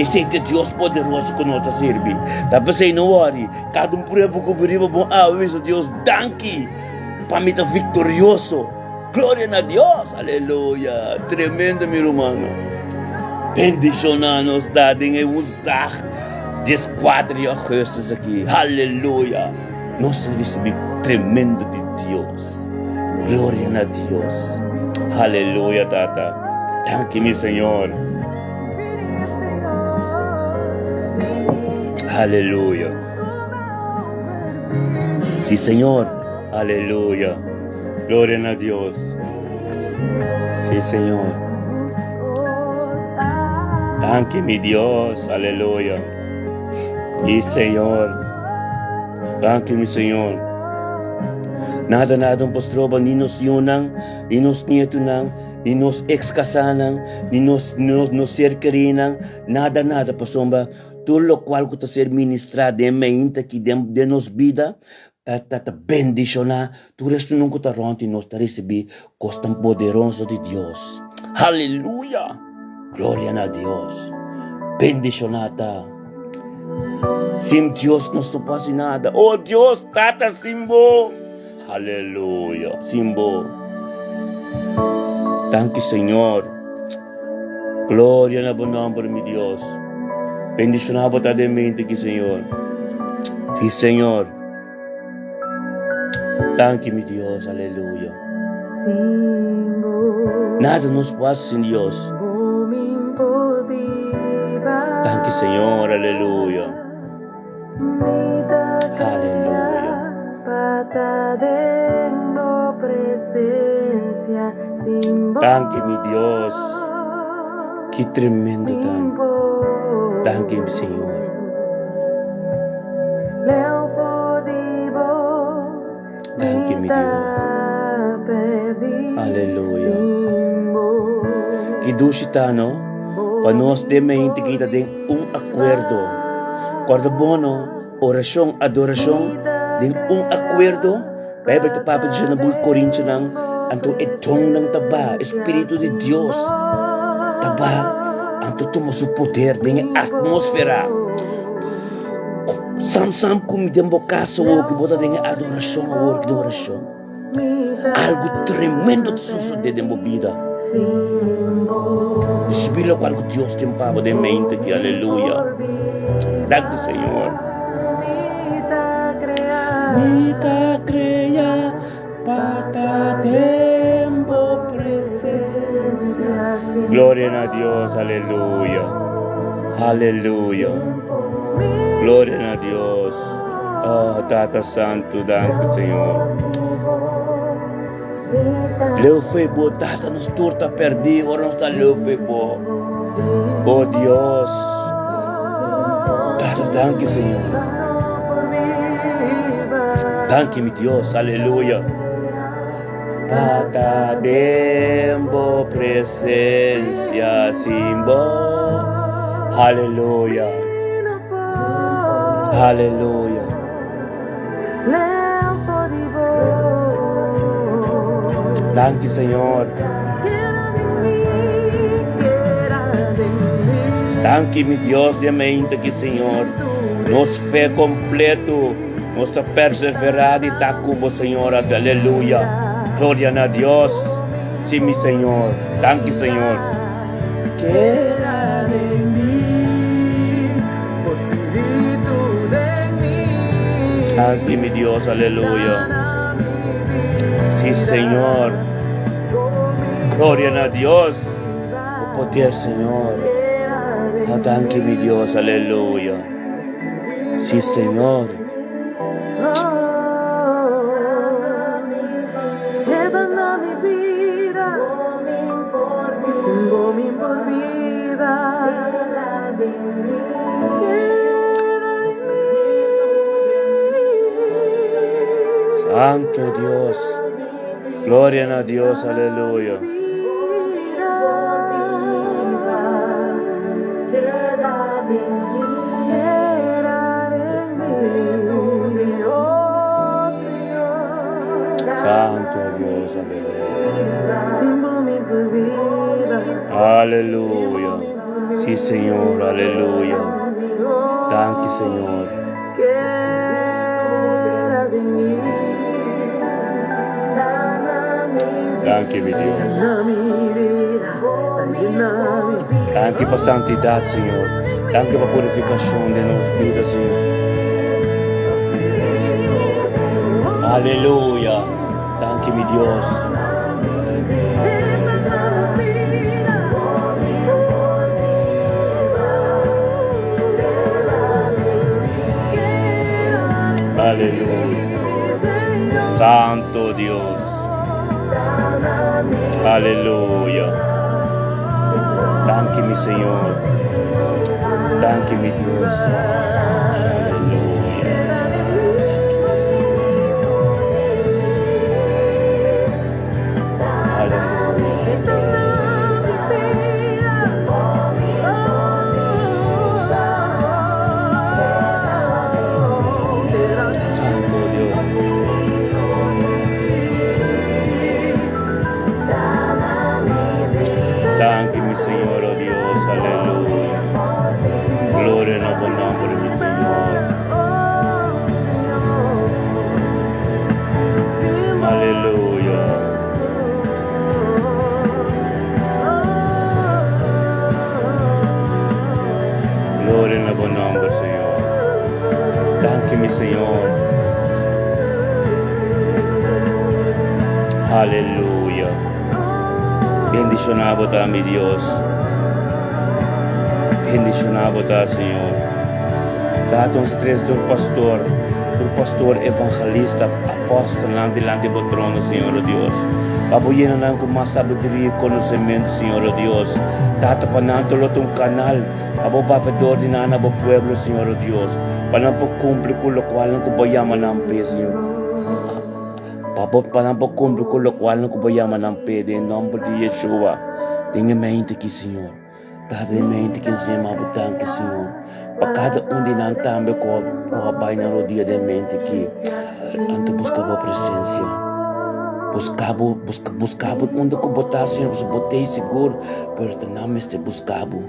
Esei ta e Dios poderoso ku nos ta sirbi. Ta p'esei no wòri, kada un prueba ku bo riba bo awe bisa Dios danki pa mi ta viktorioso. Gloria na Dios! Aleluya! Tremendo mi rumannan. Bendishoná nos ta den e woensdag 14 di augustus aki. Haleluya! Nos a risibí tremendo di Dios. Gloria na Dios. Haleluya, Tata. Danki, mi Señor. Haleluya. Sí, Señor. Aleluya. Gloria na Dios. Sí, Señor. Danki, mi Dios. Aleluya. Sí, Señor. Danki, mi Señor. Nada, nada no por stroba ni nos yunan, ni nos nietunan, ni nos ex-casanan, ni nos, nos, nos ser querinan. Nada, nada, pasobra tur locual cu ta ser ministra den meinta aki den, den nos bida, Ta ta ta bendishoná tur esunnan ku ta rònt di nos ta risibí kosnan poderoso di Dios. Haleluya! Gloria na Dios! Bendishoná ta. Sin Dios nos no por hasi nada. Oh Dios, Tata, sin bo. Haleluya! Sin bo. Danki, Señor. Gloria na bo nòmber, mi Dios. Bendishoná bo ta den mente aki, Señor. Sí, Señor. Danki, mi Dios. Aleluya. Nada nos por hasi sin Dios. Danki, Señor. Aleluya. Aleluya. Danki, mi Dios. Ki tremendo ta. Danki, mi Señor. Danki, mi Dios. Aleluya. Ki dushi ta, no? Pa nos den mente kita den un akuerdo. Kòrda bon, no? Orashon, adorashon den un akuerdo. Beibel ta papia di na buki Korintionan, anto e donnan ta baha, e Spiritu di Dios ta baha, anto tuma su poder den e atmósfera. Sam sam ku mi den bo kas awor ku bo ta den e adorashon awor ku den orashon. Algu tremendo ta sosodé den bo bida. Risibí lokual ku Dios tin pa bo den mente aki. Aleluya. Danki Señor. Mi ta krea pa ta den bo presencia. Gloria na Dios, aleluya. Aleluya. Gloria na Dios. Oh, Tata Santu, danki Señor. Leu fe bo, Tata, nos tur ta perdí, ora nos ta leu fe bo. Oh Dios. Tata, danki Señor. Danki mi Dios, aleluya. Tata, den bo presencia sin bo. Aleluya. Aleluya. Danki Señor. Danki mi Dios di mente ki Señor. Nos fe completo. Nos ta perseverá di ta ku bo Señor. Aleluya. Gloria na Dios. Sí mi Señor. Danki Señor. Danki mi Dios. Aleluya. Sí Señor. Gloria na Dios. Bo poder Señor. Oh, danki mi Dios. Aleluya. Sí Señor. Santo Dios. Gloria na Dios. Aleluya. Santo Dios, aleluya. Aleluya. Sí, Señor, aleluya. Danki, Señor. Danki, mi Dios. Danki pa santidat, Señor. Danki pa purifikashon den nos bida, Señor. Aleluya. Danki, mi Dios. Aleluya. Santo Dios. Aleluya. Danki mi Señor. Danki mi Dios. Aleluya. Aleluya. Santo Dios. Danki mi Señor, oh Dios, aleluya. Gloria na bo nomber, mi Señor. Aleluya. Gloria na bo nomber, Señor. Danki mi Señor. Aleluya. Bendiciona bo ta mi Dios. Bendiciona bo ta, Señor. Tata nos tres tur pastor, tur pastor, evangelista, apostelnan dilanti bo trono, Señor o Dios. Pa bo yena nan ku mas sabiduria i konosementu, Señor o Dios. Tata, pa nan ta lo ta un kanal pa bo papia dor di nan na bo pueblo, Señor o Dios. Pa nan por kumpli ku lokualnan ku bo yama nan p'e, Señor. Pa bo pa nan por kumpli ku lokualnan ku bo yama nan p'e, den nòmber di Yeshua. Den e mente aki, Señor. Tata di mente ki nos yama bo danki Señor pa kada un di nan tambe ku a bai nan rodia den mente ki anto buska bo presencia buska bo buska bo unda ku bo ta Señor pasobra bo ta sigur pero ta nan mester buska bo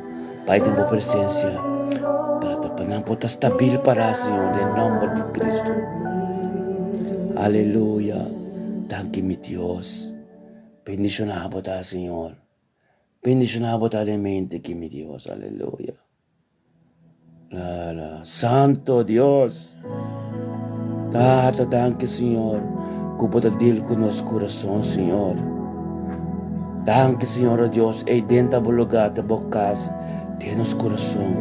bai den bo presencia Tata pa nan por ta stabil para Señor den nomber di Cristo aleluya danki mi Dios bendiciona bo ta Señor. Bendiciona bo ta den mente ki mi Dios, aleluya. La la, Santo Dios. Tata, danki Señor, ku bo ta deal ku nos kurason, Señor. Danki Señor, oh Dios, ei den ta bo lugar, ta bo kas, den nos kurason.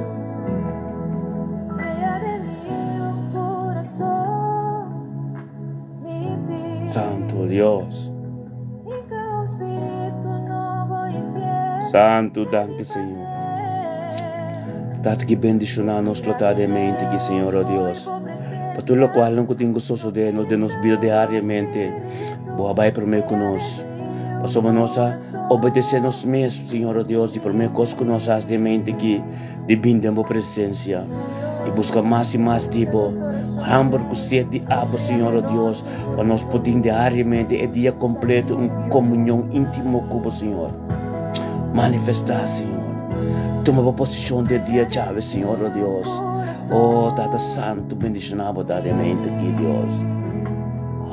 Santo Dios. Santu, danki Señor. Tata ki bendiciona nos lo ta de mente ki Señor, oh Dios. Pa tur locual nan ku tin ku sosode nos den nos bida diariamente, bo a bai prome ku nos. Pasobra nos a obedece nos mes, Señor, oh Dios, di prome kos ku nos hasi den mente ki di bin den bo presencia i buska mas i mas di bo. Hamber ku sed di abo, Señor, oh Dios. Pa nos por tin diariamente e dia completo un comunion intimo cu bo, Señor. Manifesta, Señor. Tuma bo posicion den dia djawe, Señor, oh Dios. Oh, Tata Santo, bendiciona bo diariamente aki, Dios.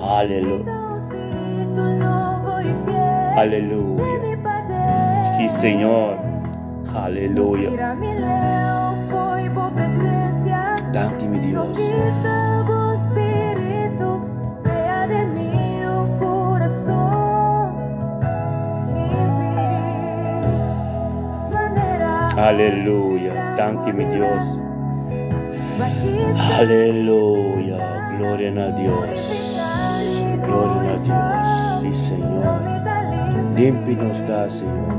Aleluya. Aleluya. Sí, Señor. Aleluya. Danki mi Dios. Aleluya. Danki mi Dios. Aleluya. Gloria na Dios. Gloria na Dios. Sí, Señor. Limpi nos ta, Señor.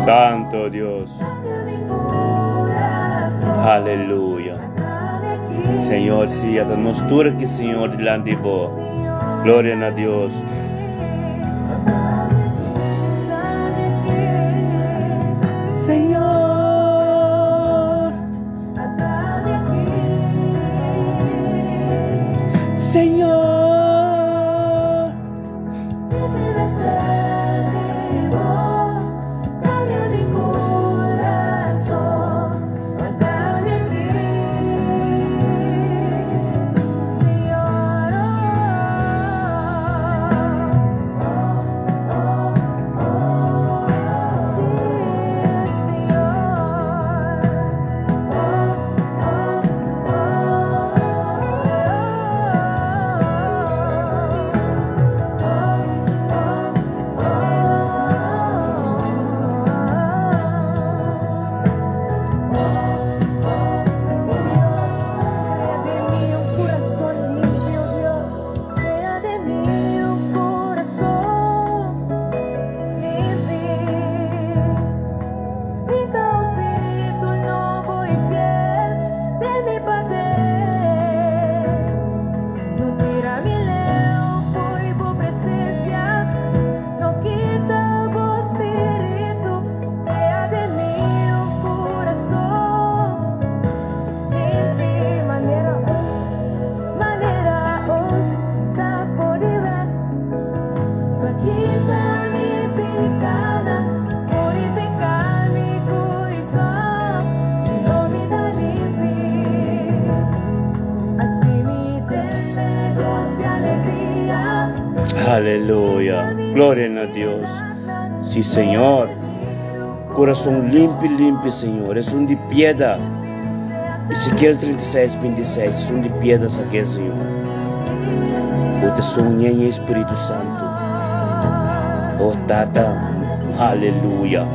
Santo Dios. Aleluya. Señor, sí, hasta nos tur aquí, Señor, delante de vos. Gloria a Dios. Señor. Aleluya. Gloria na Dios. Sí, Señor. Corazón limpi, limpi, Señor. Es un di piedra. Ezequiel 36, 26. Es un di piedra, saqué, Señor. Bo soña Espíritu Santo. Oh, Tata. Aleluya.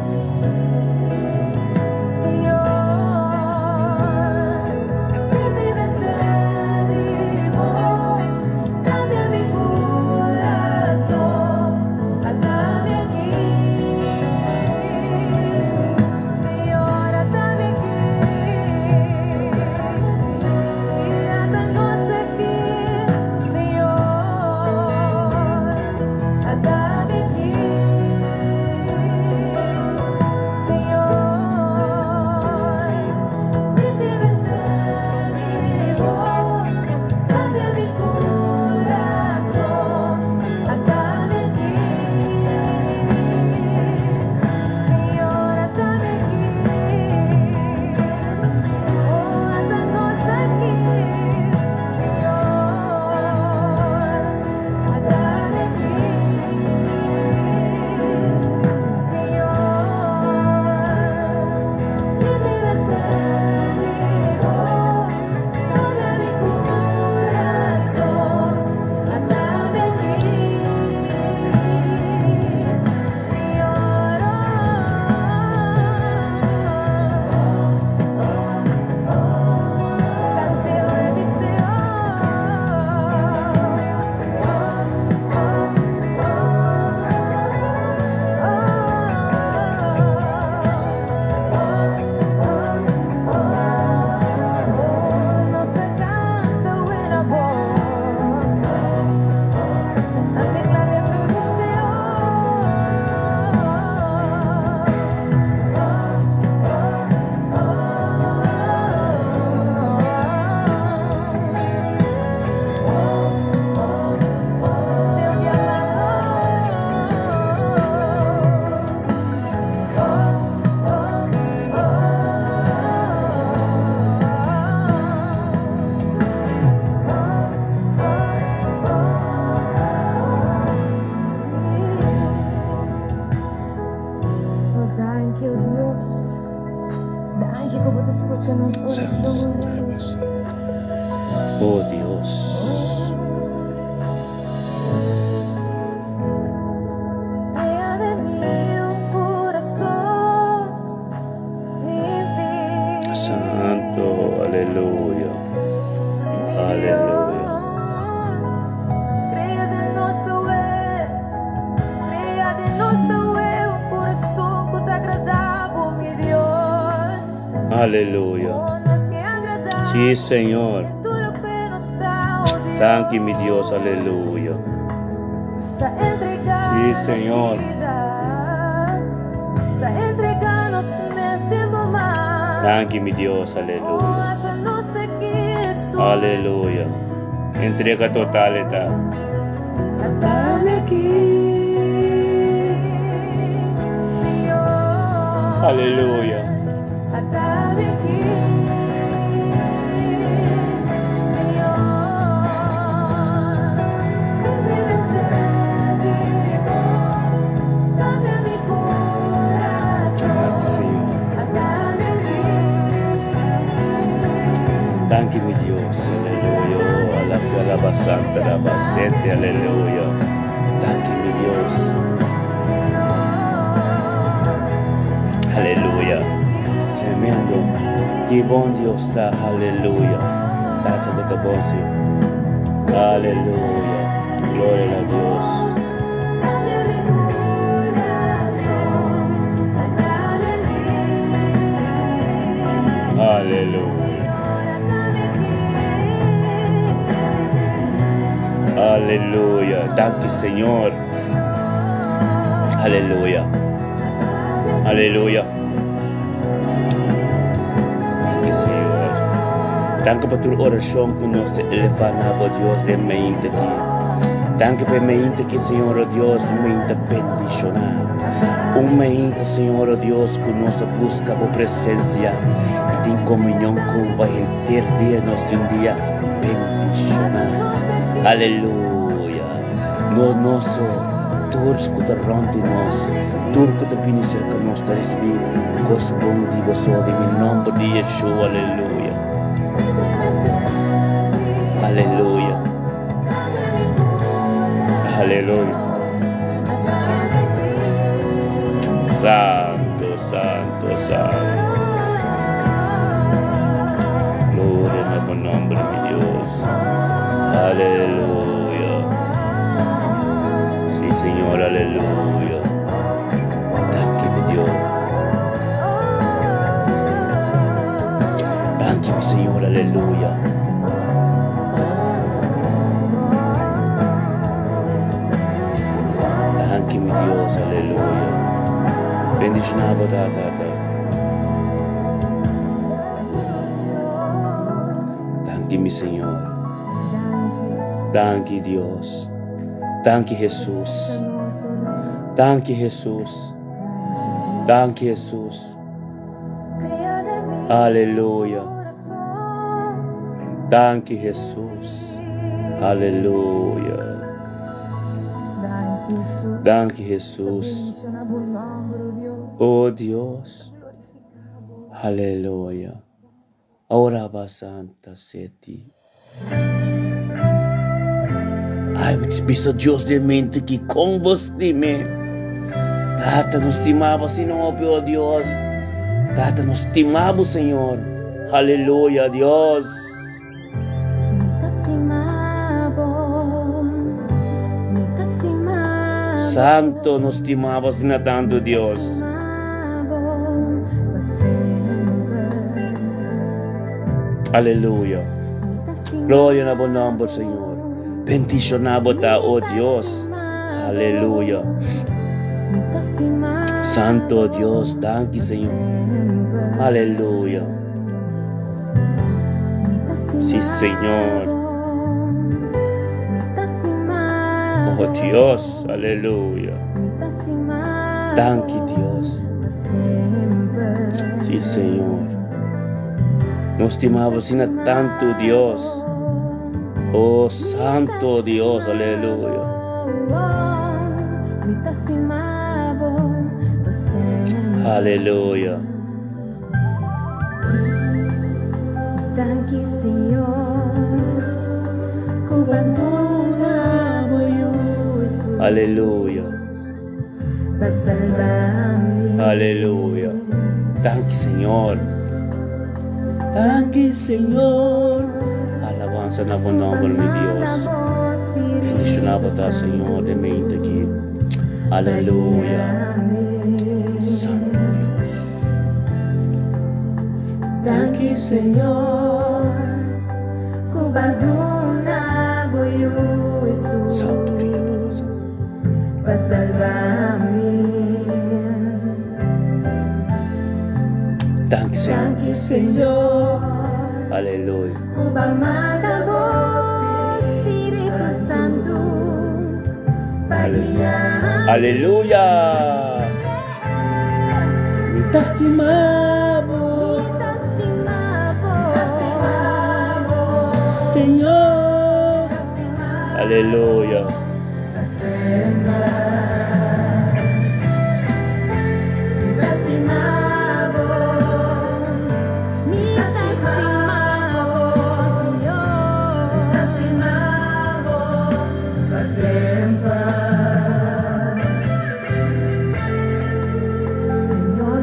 Oh Dios. Santo, aleluya. Aleluya. Aleluya. Sí, Señor. Thank you, mi Dios. Aleluya. Sí, Señor. Thank you, mi Dios. Aleluya. Aleluya. Entrega total e ta. Aleluya. Danki Señor. Danki mi Dios. Aleluya. Oh, alaba, alaba santa, alaba sete, aleluya. Danki mi Dios. Aleluya. Tremendo. Ki bon Dios ta. Aleluya. Tata bo ta bon si. Aleluya. Gloria a Dios. Aleluya. Aleluya. Danki Señor. Aleluya. Aleluya. Danki Señor. Danki pa tur orashon ku nos ta elevá na bo Dios den mainta aki. Danki pa e mainta aki Señor o Dios, un mainta bendishoná. Un mainta Señor o Dios ku nos a buska bo presensia i tin komunion ku bo pa henter dia nos tin un dia bendishoná. Aleluya. No nos so, tur ku ta rònt di nos, tur ku ta bini serka nos ta risibí kos bon di bo so den e nòmber di Yeshua. Aleluya. Aleluya. Aleluya. Santo, santo, santo. Gloria na bo nòmber, mi Dios. Aleluya. Sí, Señor, aleluya. Danki, mi Dios. Danki, mi Señor, aleluya. Danki, mi Dios, aleluya. Bendiciona bo, Tata. Danki mi Señor. Danki Dios. Danki Jesus. Danki Jesus. Danki Jesus. Aleluya. Danki Jesus. Aleluya. Danki Jesus. Oh Dios. Aleluya. Ora ba santa seti. Ai, bisa Dios de mente ki kon bo stime. Tata nos stimaba sino hopi, oh Dios. Tata nos stimabo, Señor. Aleluya, Dios. Santo nos stimaba asina tanto, Dios. Aleluya. Gloria na bo nomber, Señor. Bendiciona bo ta, oh Dios. Aleluya. Santo Dios, danki, Señor. Aleluya. Sí, Señor. Oh Dios, aleluya. Danki Dios. Sí, Señor. Nos stimabo asina tanto, Dios. Oh, Santo Dios, aleluya. Aleluya. Aleluya. Aleluya. Danki Señor. Danki Señor. Alabanza na bo nomber, mi Dios. Bendiciona bo ta, Señor, den mente aki. Aleluya. Santo Dios. Danki Señor, ku b'a duna bo Yu Jesus. Santo Ria, Papa, Santo. Pa salba mi. Danki Señor. Danki Señor. Aleluya. Ku b'a manda bo Spiritu. Aleluya! Mi ta stima bo. Señor. Aleluya.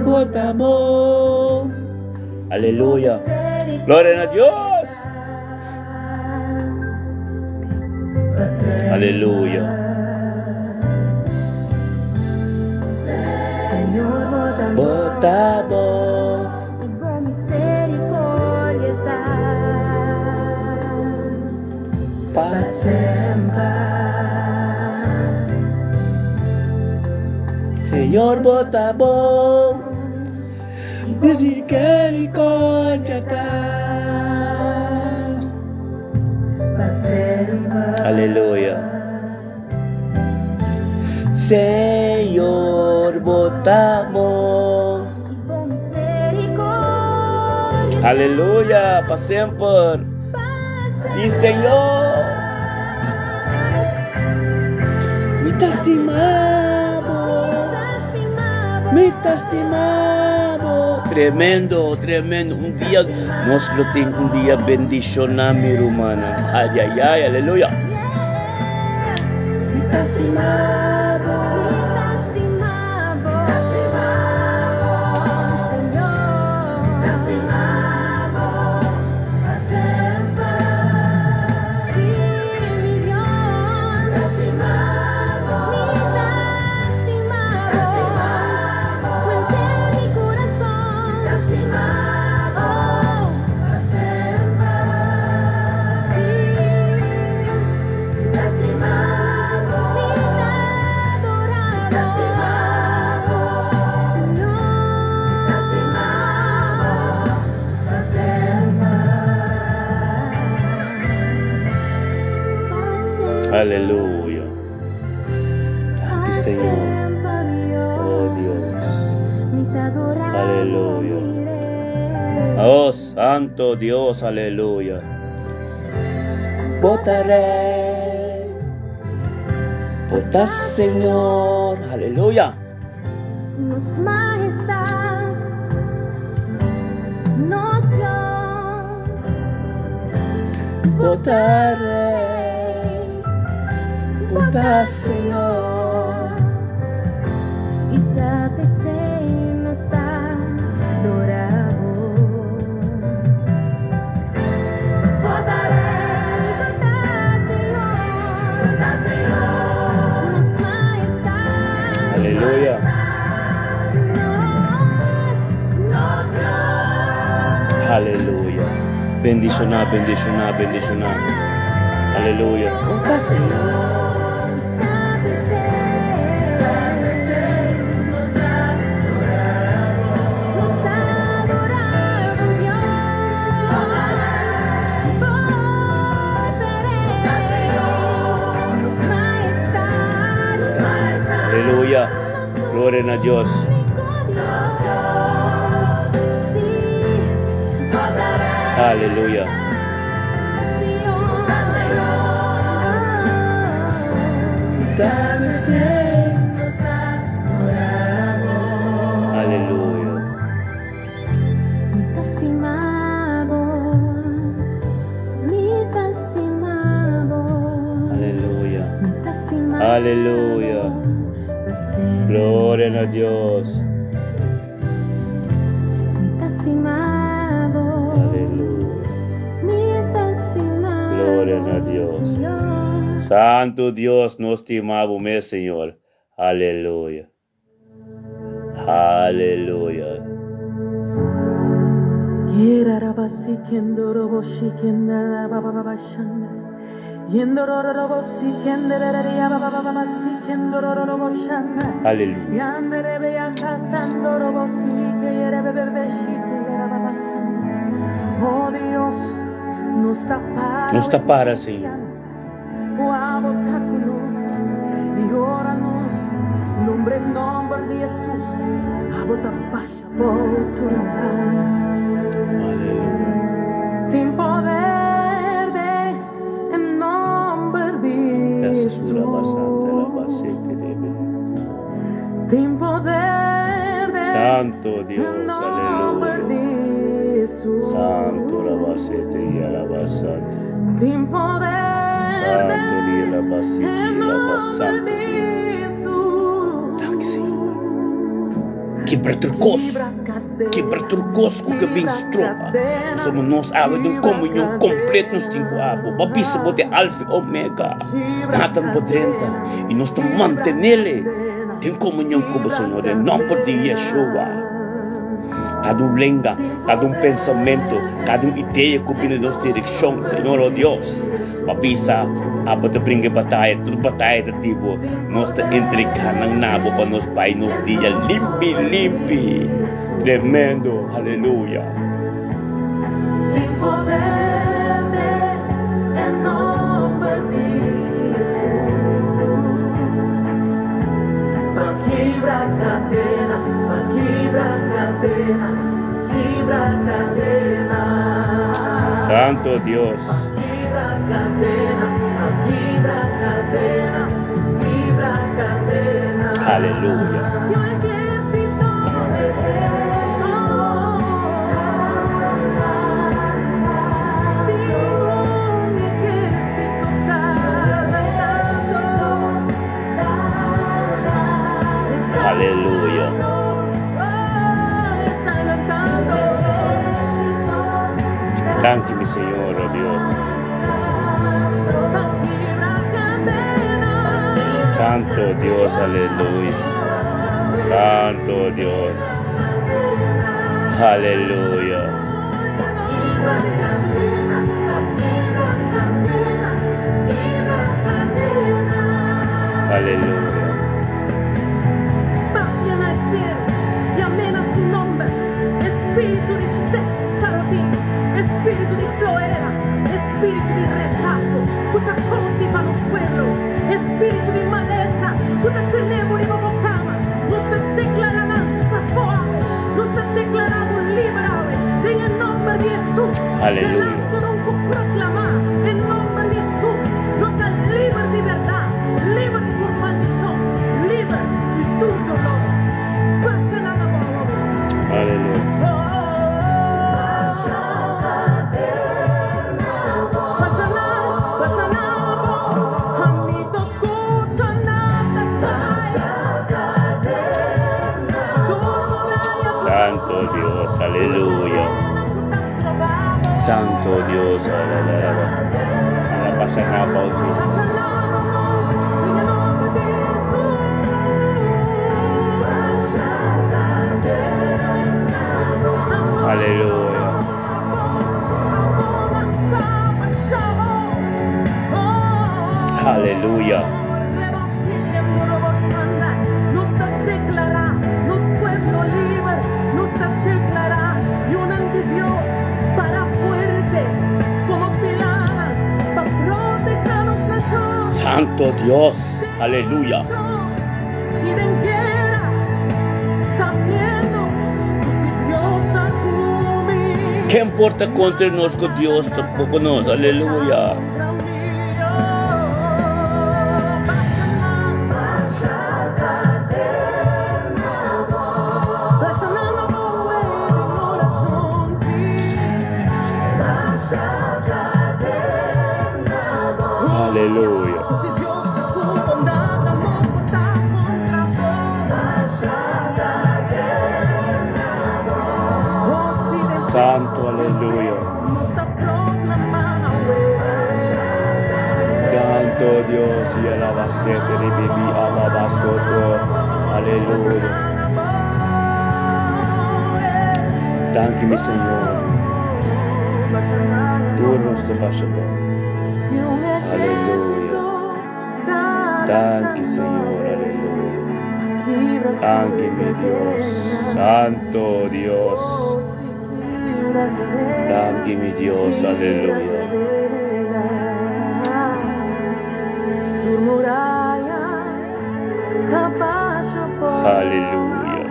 Bo ta bon. Aleluya. Gloria na Dios. Aleluya. Bo ta bon. Pa Señor bo ta bon, misericordia ta. Aleluya. Señor bo ta bon. Aleluya, pa semper. Sí, Señor. Mi ta stima bo. Mi ta stima bo. Tremendo, tremendo. Un dia nos lo tin un dia bendiciona mi rumannan. Ay, ay, ay, aleluya. Mi ta stima bo. Aleluya. Danki Señor. Oh Dios. Aleluya. Oh Santo Dios, aleluya. Bo ta Rey. Bo ta Señor. Aleluya. Nos majestad, nos Dios. Bo ta Rey, Bo ta Señor. Y ta p'esei nos ta adorá bo. Bo ta Rey, Bo ta Señor, Bo ta Señor, nos majestad. Aleluya. Aleluya. Bendiciona, bendiciona, bendiciona. Aleluya. Bo ta Señor. Aleluya. Gloria na Dios. Aleluya. Aleluya. Aleluya. Aleluya. Gloria na Dios. Aleluya. Gloria na Dios. Santo Dios, nos stima bo mes, Señor. Aleluya. Aleluya. Aleluya. Nos ta para, Señor. Aleluya. Santo Dios, aleluya. Santo la basete y alabasante. Santo Dios, la basete y alabasante. Danki, Señor. Kibra tur kos. Kibra tur kos ku ke bin stroba. Pasobra nos awe den komunion kompleto nos tin ku abo. Bo a bisa bo ta e Alfa i Omega. Natan bo drenta i nos ta mantenele den komunion ku bo, Señor, den nomber di Yeshua. Kada un lenga, kada un pensamentu, kada un idea ku bini nos direkshon, Señor, o Dios, bo a bisa abo ta bringa e bataya, tur bataya ta di bo. Nos ta entregá nan na bo pa nos bai nos dia limpi, limpi. Tremendo, aleluya. Santo Dios. Aleluya. Aleluya. Danki mi Señor, oh Dios. Santo Dios, aleluya. Santo Dios. Aleluya. Aleluya. Aleluya. Aleluya. Santo Dios, aleluya. Santo Dios, aleluya. Aleluya. Aleluya. Santo Dios, aleluya. Ken por ta kontra nos ku Dios ta ku nos? Aleluya. Aleluya. Santo, aleluya. Santo Dios y alabacete de baby alabasoto. Aleluya. Danki mi Señor. Tur nos ta pasa bon. Aleluya. Danki Señor, aleluya. Danki mi Dios. Santo Dios. Danki mi Dios, aleluya. Aleluya.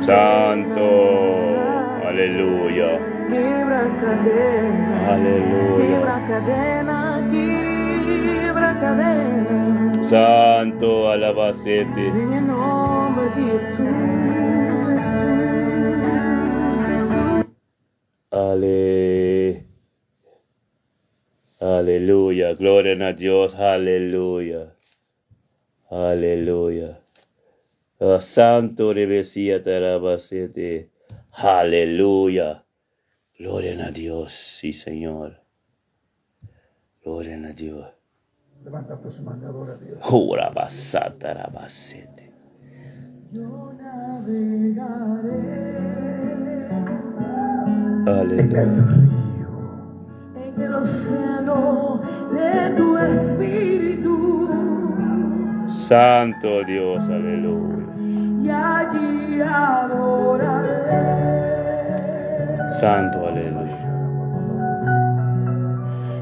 Santo. Aleluya. Aleluya. Santo, alabacete. Ale. Aleluya. Gloria na Dios. Aleluya. Aleluya. Oh, Santo Rebesia Tarabacete. Aleluya. Gloria na Dios. Sí, Señor. Gloria na Dios. Levanta tus manos, adora a Dios. Jura basata rabacete. En Aleluya. el río. En el océano de tu espíritu Santo Dios, aleluya. y allí adoraré Santo, aleluya.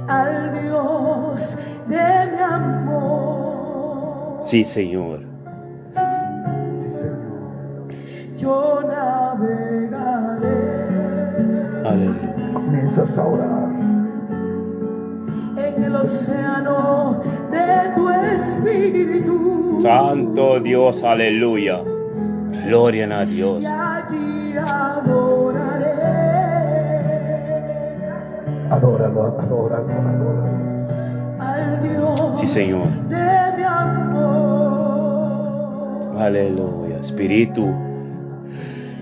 al Dios de mi amor. Sí, Señor. Sí, Señor. Yo navegaré Aleluya. Comienzas a orar. en el océano de tu espíritu Santo Dios, aleluya. Gloria a Dios. y allí adoraré. Adóralo, adóralo, adóralo. Al Dios Sí, Señor. de mi amor. Aleluya. Espíritu.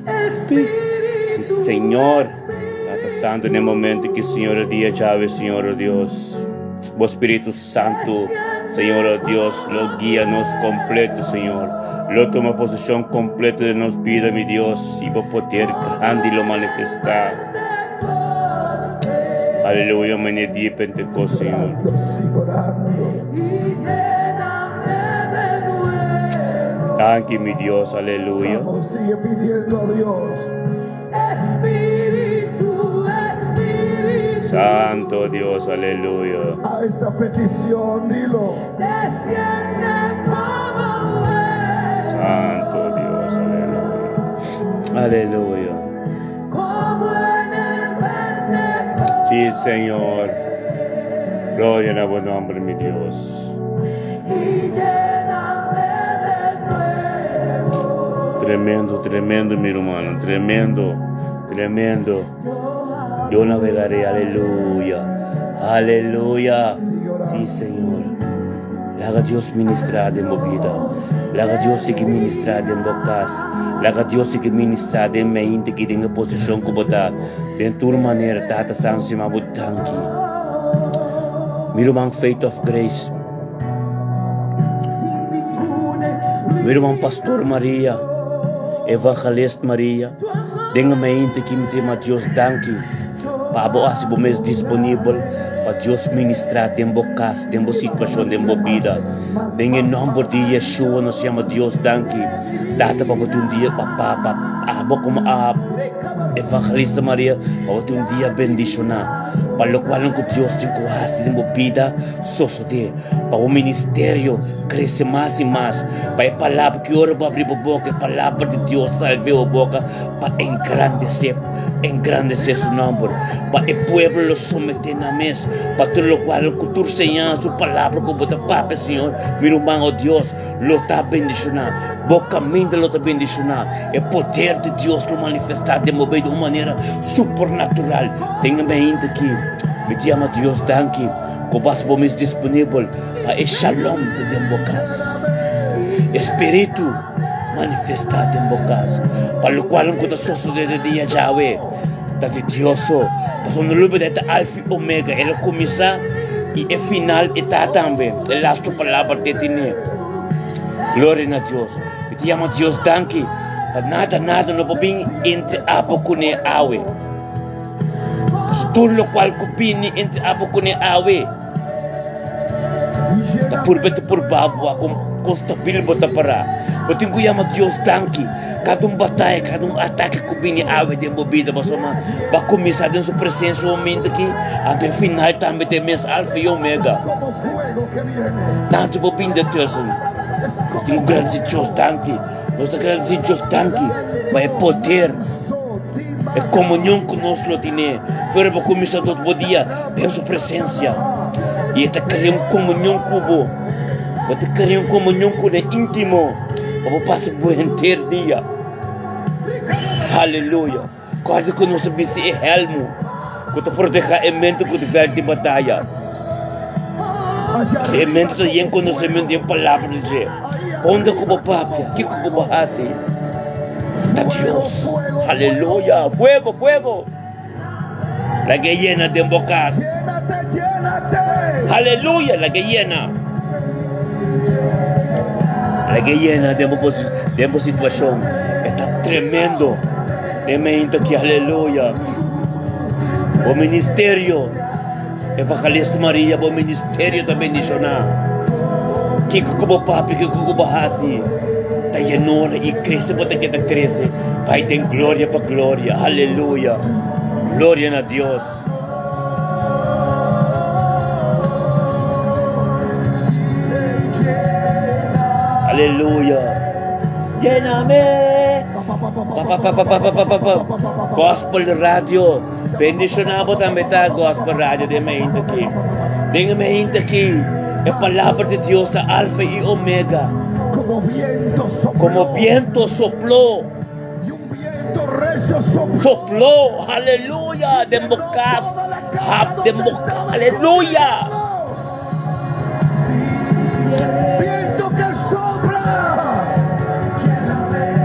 Espíritu, Sí, Señor. Está pasando en el momento que Señor día Chávez, Señor Dios. Vos Espíritu Santo, Señor Dios, lo guíanos completo, Señor. Lo toma posesión completa de nos vida, mi Dios, y vos poder grande y lo manifestar. Aleluya, mañana día Pentecostés, Sigue Señor. orando, sigue orando. y lléname de nuevo. Thank you, mi Dios, aleluya. Vamos, sigue pidiendo a Dios. Espíritu, Espíritu, Santo Dios, aleluya. A esa petición, dilo. desciende como fuego, Santo Dios, aleluya. Aleluya. como en el Pentecostés. Sí, Señor. Gloria a buen nombre, mi Dios. Y lléname de nuevo. Tremendo, tremendo, mi hermano. Tremendo, tremendo. Yo navegaré, aleluya. Aleluya. Sí, Señor. Laga Dios ministrar de mi vida. Laga Dios que ministrar de mi casa. Laga Dios que ministrar de mi mente que tenga posición como está. De tu manera, Tata Santo, se me tanque. Mi hermano, Faith of Grace. Sin ninguna Mi hermano, Pastor María. Evangelista Maria. Denga mente que me tema Dios danke. Pa abo asi bo mes disponível pa Dios ministrar den bo casa, den bo situação, den bo vida. Den em nome de Yeshua nos chama Dios danke. Tata pa bo um dia pa pa pa abo como a Evangelista Maria, pa bo um dia bendicionar. Pa lo qual que Dios te encoraja den bo vida, soso de. Pa o ministério cresce mais e mais. Pa a palavra que ora bo abrir bo boca, a palavra de Deus salve a boca, pa engrandecer, engrandecer su nome. Pa o pueblo lo someter na mesa. Pa todo lo qual que tu Senhor, su palavra como da Papa, Senhor, meu irmão, oh Deus, lo está bendicionando. Bo caminho lo está bendicionando. O poder de Deus lo manifestar de mover de uma maneira supernatural. Tenha bem ainda aqui. Me te ama Deus, danke. Cobas bom disponível para e shalom de dembocas. Espírito manifestado em bocas. Para lo qual não soso de dia Yahweh. Tá de Deus. Passou no lugar de alfa e omega. Ele começa e é final e tá também. É a sua palavra de tine. Glória a Deus. E te amo Deus, danke. Pa nada, nada, no pode entre abo com awe. Tudo lo qual cupini entre abo com awe. Y Ta lléname por bete por babo a com Kon stabil bo ta pará? Bo tin ku yama Dios danki kada un bataya, kada un atake ku bini awe den bo bida, pasobra bo a kuminsá den su presensia un momento aki, anto e final tambe ta e mes Alfa i Omega. Tantu bo bini ertussen, bo tin ku gradisí Dios danki. Nos ta gradisí Dios danki pa e poder, e komunion ku nos lo tene fuera bo kuminsá tot bo dia den su presensia. I e ta krea un komunion ku bo. Bo ta krea un komunion ku ne íntimo pa bo pasa bo henter dia. Aleluya! Kòrda ku nos a bisti e hèlmu ku ta protehá e mente ku ta vèlt di bataya. Si e mente ta yen konosementu yen palabra di dje, unda ku bo papia, kiko ku bo hasi, ta Dios. Aleluya! Fuego, fuego! Laga e yena den bo kas. Aleluya! Laga e yena. Laga e yena den bo den bo situashon. E ta tremendo. E meinta ki aleluya. Bo ministerio. Evangelista Maria, bo ministerio ta bendishoná. Kiko ku bo papia, kiko ku bo hasi, ta yenora i krese bo ta keda krese, bai den gloria pa gloria. Aleluya! Gloria na Dios. Aleluya! Lléname! Pa pa pa pa pa pa pa pa. Gospel Radio. Bendiciona bo tambe ta Gospel Radio den mainta aki. Den e mainta aki e palabra di Dios ta Alfa y Omega. Como viento sopló. Como viento sopló. Y un viento recio sopló. Sopló, aleluya, den bo cas, hap den bo aleluya. Viento que sopla.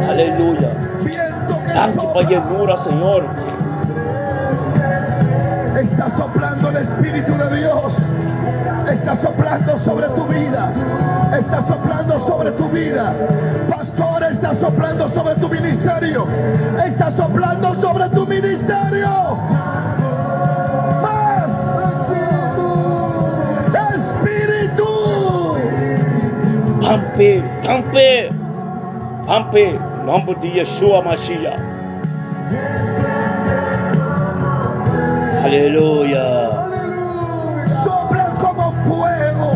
Aleluya. Viento que Danki pa sopla. llenura, Señor. Está soplando el Espíritu de Dios. Está soplando sobre tu vida. Está soplando sobre tu vida. Pastor, está soplando sobre tu ministerio. Está soplando sobre tu ministerio. Más. Espíritu. Pampe, pampe, pampe, nomber di Yeshua Mashiach. Aleluya. Soplan como fuego.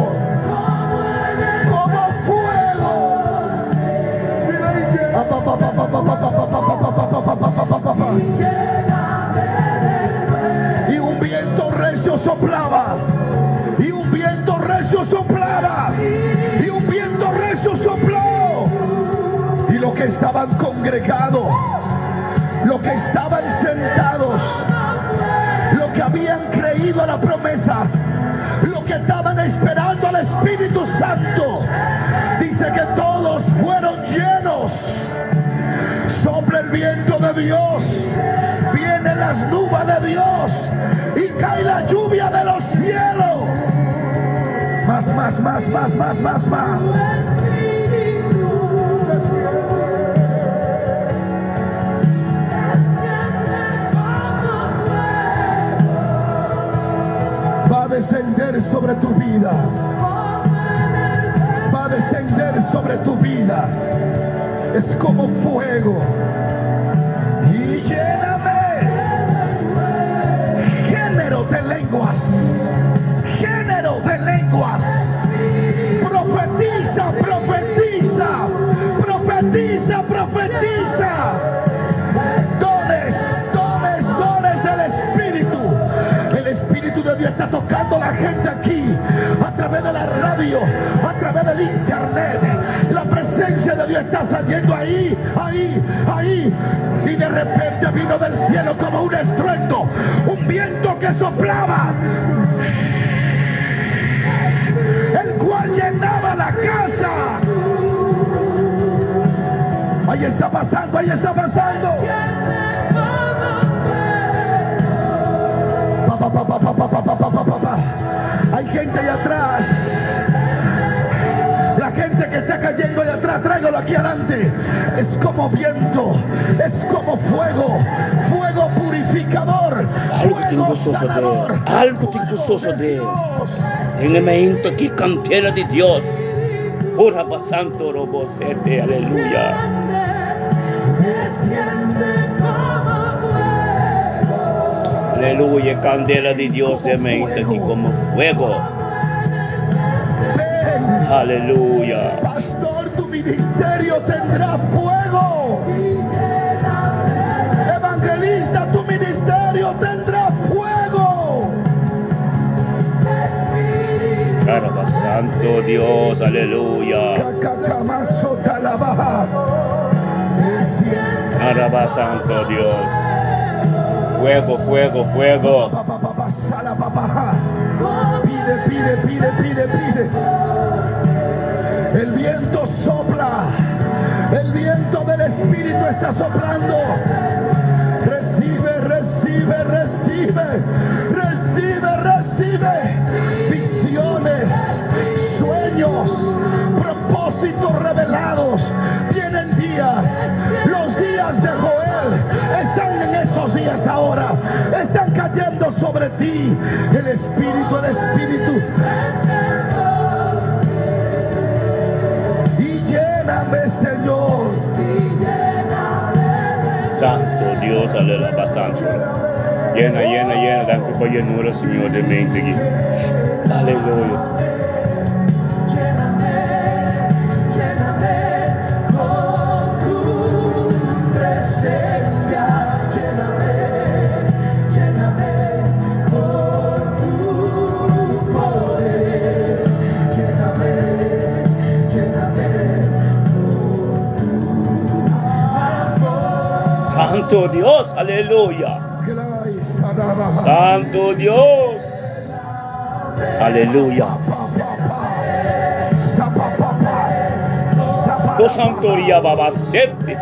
Como fuego. Y un viento recio soplaba. Y un viento recio soplaba. Y un viento recio sopló. Y los que estaban congregados, los que estaban sentados, los que habían creído a la promesa, los que estaban esperando al Espíritu Santo, dice que todos fueron llenos. Sopla el viento de Dios, vienen las nubes de Dios y cae la lluvia de los cielos. Más, más, más, más, más, más, más. Va a descender sobre tu vida. Va a descender sobre tu vida. Es como fuego. Y lléname. Género de lenguas. Género de lenguas. Profetiza, profetiza. Profetiza, profetiza. Dones, dones, dones del Espíritu. El Espíritu de Dios está tocando a la gente aquí a través de la radio, a través del internet. La presencia de Dios está saliendo ahí, ahí, ahí. Y de repente vino del cielo como un estruendo, un viento que soplaba, el cual llenaba la casa. Ahí está pasando, ahí está pasando. Pa, pa, pa, pa, pa, pa, pa, pa, pa, pa, pa. Hay gente allá atrás. La gente que está cayendo allá atrás, tráigalo aquí adelante. Es como viento, es como fuego, fuego purificador, Algo tin fuego ku sosodé. sanador, Algo tin ku fuego de sosodé. Dios. Den e meinta ki kantela di Dios. Ora santo robo sete, aleluya. Aleluya, candela de Dios de mente aquí como fuego. Ven. Aleluya. Pastor, tu ministerio tendrá fuego. Evangelista, tu ministerio tendrá fuego. Caramba, santo Dios, aleluya. Cacacamazo talabaja. Desciende. Caramba, santo Dios. Fuego, fuego, fuego. Pa, pa, pa, pa, sala, pa, pa, ja. Pide, pide, pide, pide, pide. El viento sopla. El viento del Espíritu está soplando. Recibe, recibe, recibe. Recibe, recibe. Visiones, sueños, propósitos revelados. Vienen días. Los días de Joel están en estos días ahora. Están cayendo sobre ti. El Espíritu, el Espíritu. Y lléname, Señor. Santo Dios, aleluya, santo. Llena, llena, llena. Danki pa llenura, Señor, de mente aquí. Aleluya. Lléname, lléname con tu presencia. Lléname, lléname con tu poder. Lléname, lléname con tu amor. Santo Dios, aleluya. Santo Dios. Aleluya. Tu santoria baba sete.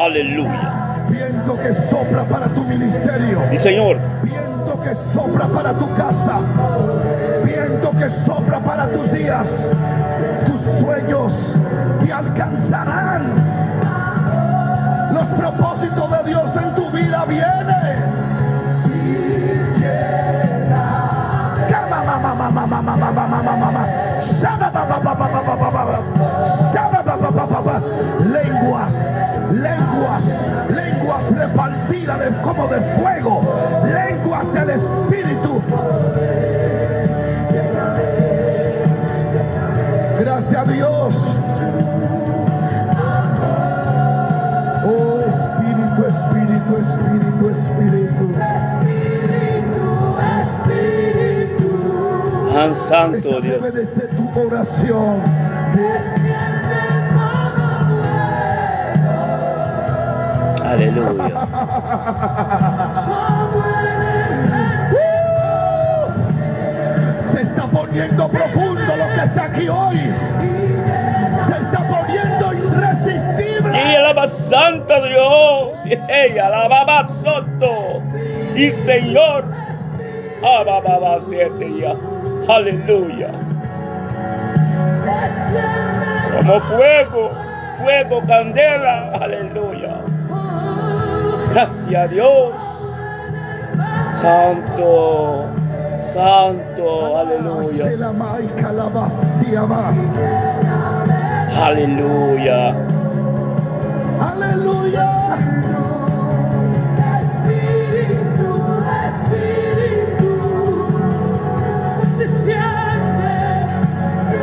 Aleluya. Viento que sopla para tu ministerio. Mi Señor. Viento que sopla para tu casa. Viento que sopla para tus días. Tus sueños te alcanzarán. Los propósitos de Dios en tu vida vienen. Sí, llena. Cama, ma, ma, ma, ma, ma, ma, ma, ma, ma, ma, ma. Shaba, ba, ba, ba, ba, ba, ba, ba, ba, ba. Shaba, ba, ba, ba, ba, ba. Lenguas, lenguas, lenguas repartidas de, como de fuego, lenguas del Espíritu. Gracias a Dios. Oh Espíritu, Espíritu, Espíritu, Espíritu. Espíritu, Espíritu, An Santo Esa Dios. debe de ser tu oración. desciende como fuego, Aleluya. como en el Se está poniendo profundo lo que está aquí hoy. Se está poniendo irresistible. Y alaba Santo Dios. Sí, ella alaba Soto. Sí, Señor. Alaba siete ya. Aleluya. Como fuego, fuego, candela. Aleluya. Gracias a Dios. Santo, santo, aleluya. Selamaica la bastiaba. Aleluya. Aleluya. Espíritu, Espíritu, desciende,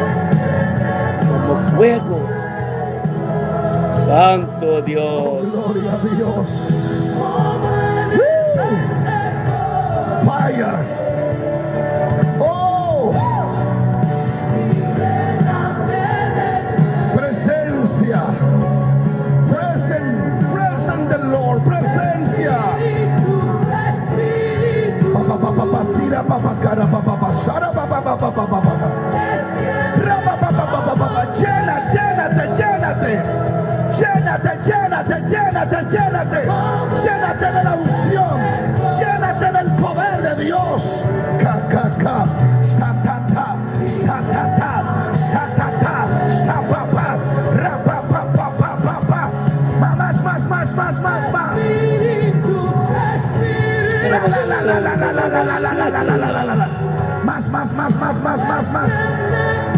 desciende Como fuego. Santo Dios. Gloria a Dios. como en el Pentecostés. Fire. Oh, presencia. Present, present the Lord. Presencia. Espíritu, Pa, pa, pa, pa, pa, sira, pa, pa, cara, pa, pa, pa, sara, pa, pa, pa, pa, pa, pa, pa, pa. Ra, pa, pa, pa, pa, pa, pa, pa. Llena, llénate, llénate. Llénate, llénate, llénate, llénate. Llénate de la unción. Llénate del poder de Dios. Ka, ka, ka. Sa, ta, ta. Sa, ta, ta. Sa, ta, ta. Sa, pa, pa. Ra, pa, pa, pa, pa, pa, pa. Ma, Más, más, más, más, más, más. Espíritu, Espíritu, La, la, la, la, la, la, la, la, la, la, la, la, la, la, la. Más, más, más, más, más, más, más.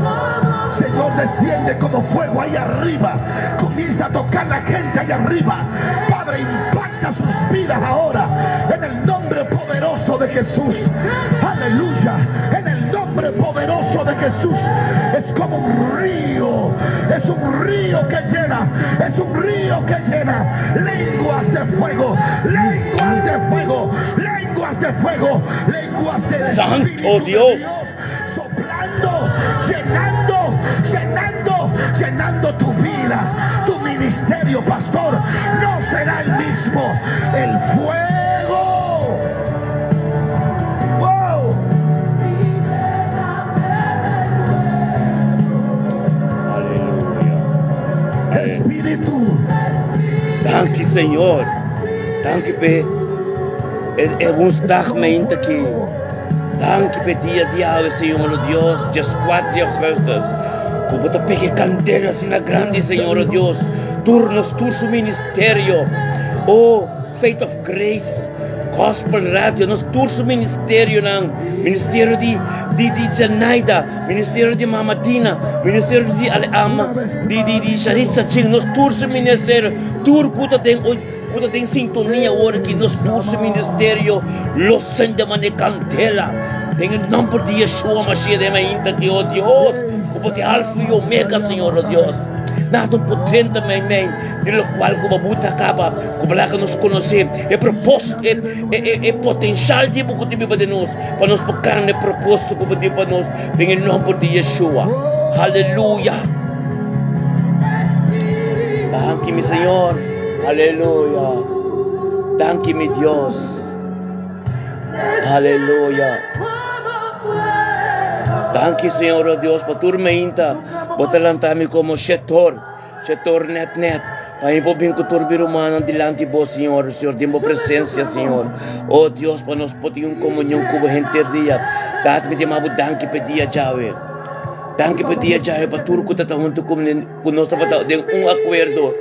como Señor, desciende como fuego ahí arriba. Comienza a tocar la gente ahí arriba. Padre, impacta sus vidas ahora. En el nombre poderoso de Jesús. Aleluya. En el nombre poderoso de Jesús. Es como un río. Es un río que llena. Es un río que llena. Lenguas de fuego. Lenguas de fuego. Lenguas de fuego. Lenguas del Santo Espíritu de Dios. Dios. Soplando, llenando, llenando, llenando tu vida, tu ministerio, pastor. No será el mismo. El fuego. Wow. Aleluya. Espíritu. Danki, Señor. Danki p'e e woensdag mainta aki. Danki p'e dia di awe, Señor, o Dios, 14 di augustus. Ku bo ta pega e kandela asina grandi, Señor, o Dios. Tur nos tur su ministerio. O Faith of Grace, Gospel Radio, nos tur su ministerionan. Ministerio di di di Zenaida, ministerio di Mama Dina, ministerio di Ale Ama, di di di Sharitza Ching, nos tur su ministerio, tur ku ta den ku ta den sintonia ora ki nos tur su ministerio lo sende mane kandela den e nomber di Yeshua Mashiach den mainta ki, oh Dios, ku bo ta Alfa i Omega, Señor, oh Dios. Nada no por drenta meimei di lokual ku bo buta kaba, ku bo laga nos konosé e propósito, e, e, e, e potensial di bo ku tin biba den nos, pa nos por karna e propósito ku bo tin pa nos den e nòmber di Yeshua. Aleluya! Danki, mi Señor. Aleluya. Danki, mi Dios. Aleluya. Danki, Señor, oh Dios, pa tur meinta. Bo ta lanta mi como shetor, shetor net net. Pa mi por bin ku tur mi rumannan dilanti bo, Señor, Señor, den bo presencia, Señor. Oh Dios, pa nos por tin un comunion ku bo henter dia. Tata, mi ta yama bo danki pa e dia djawe. Danki pa e dia djawe pa tur ku ta ta huntu ku mi, ku nos tabata den un akuerdo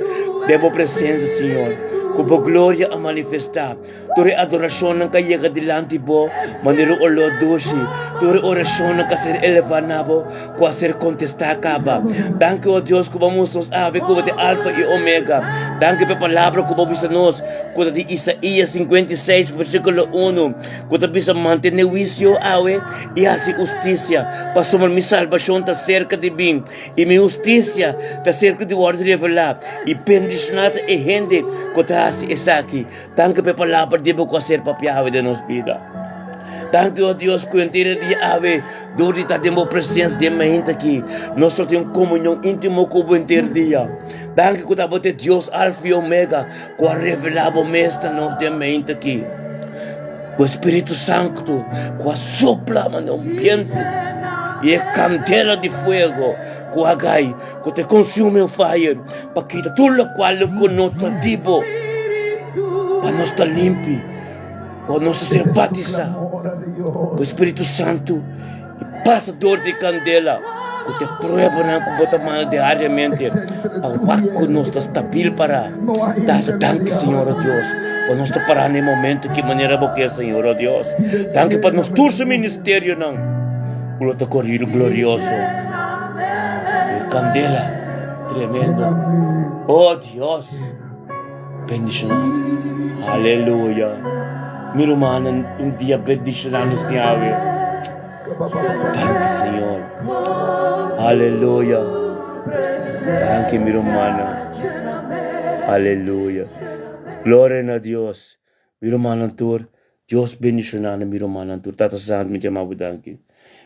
den bo presencia, Señor. Ku bo gloria a manifestá. Tur e adorashonnan ka yega dilanti bo manera un oló dushi. Tur e orashonnan ka ser elevá na bo ku a ser kontestá kaba. Danki, o Dios, ku bo a mustra nos awe ku bo ta e Alfa i Omega. Danki pa e palabra ku bo bisa nos, ku ta di Isaías 56, versíkulo unu, ku ta bisa, Mantené huisio awe i hasi hustisia, pasobra mi salbashon ta serka di bin. I mi hustisia ta serka di wòrdu revelá, i bendishoná ta e hende ku ta hasi esaki. Danki pa e palabra di bo ku a ser papiá awe den nos bida. Danki, o Dios, ku henter e dia awe, dor di ta den bo presensia den mainta aki, nos lo tin un komunion íntimo ku bo henter dia. Danki ku ta bo ta e Dios Alfa i Omega ku a revelá bo mes na nos den mainta aki. Bo Spiritu Santu ku a sopla manera un bientu i e kandela di fuego ku a gai, ku ta consuming fire pa kita tur lokual ku no ta di bo, pa nos ta limpi, pa nos ta ser batisá ku Spiritu Santu. I pasa dor di kandela ku ta e pruebanan ku bo ta manda diariamente pa wak ku nos ta stabil pará. Tata, danki Señor o Dios pa nos ta pará na e momento ki manera bo ke Señor o Dios. Danki pa nos tur su ministerionan ku lo ta korido glorioso. E kandela tremendo. O Dios, bendishoná. Aleluya. Mi rumannan, un dia bendishoná nos tin awe. Danki Señor. Aleluya. Danki mi rumannan. Aleluya. Gloria na Dios. Mi rumannan tur, Dios bendishoná nan mi rumannan tur. Tata Santu, mi ta yama bo danki.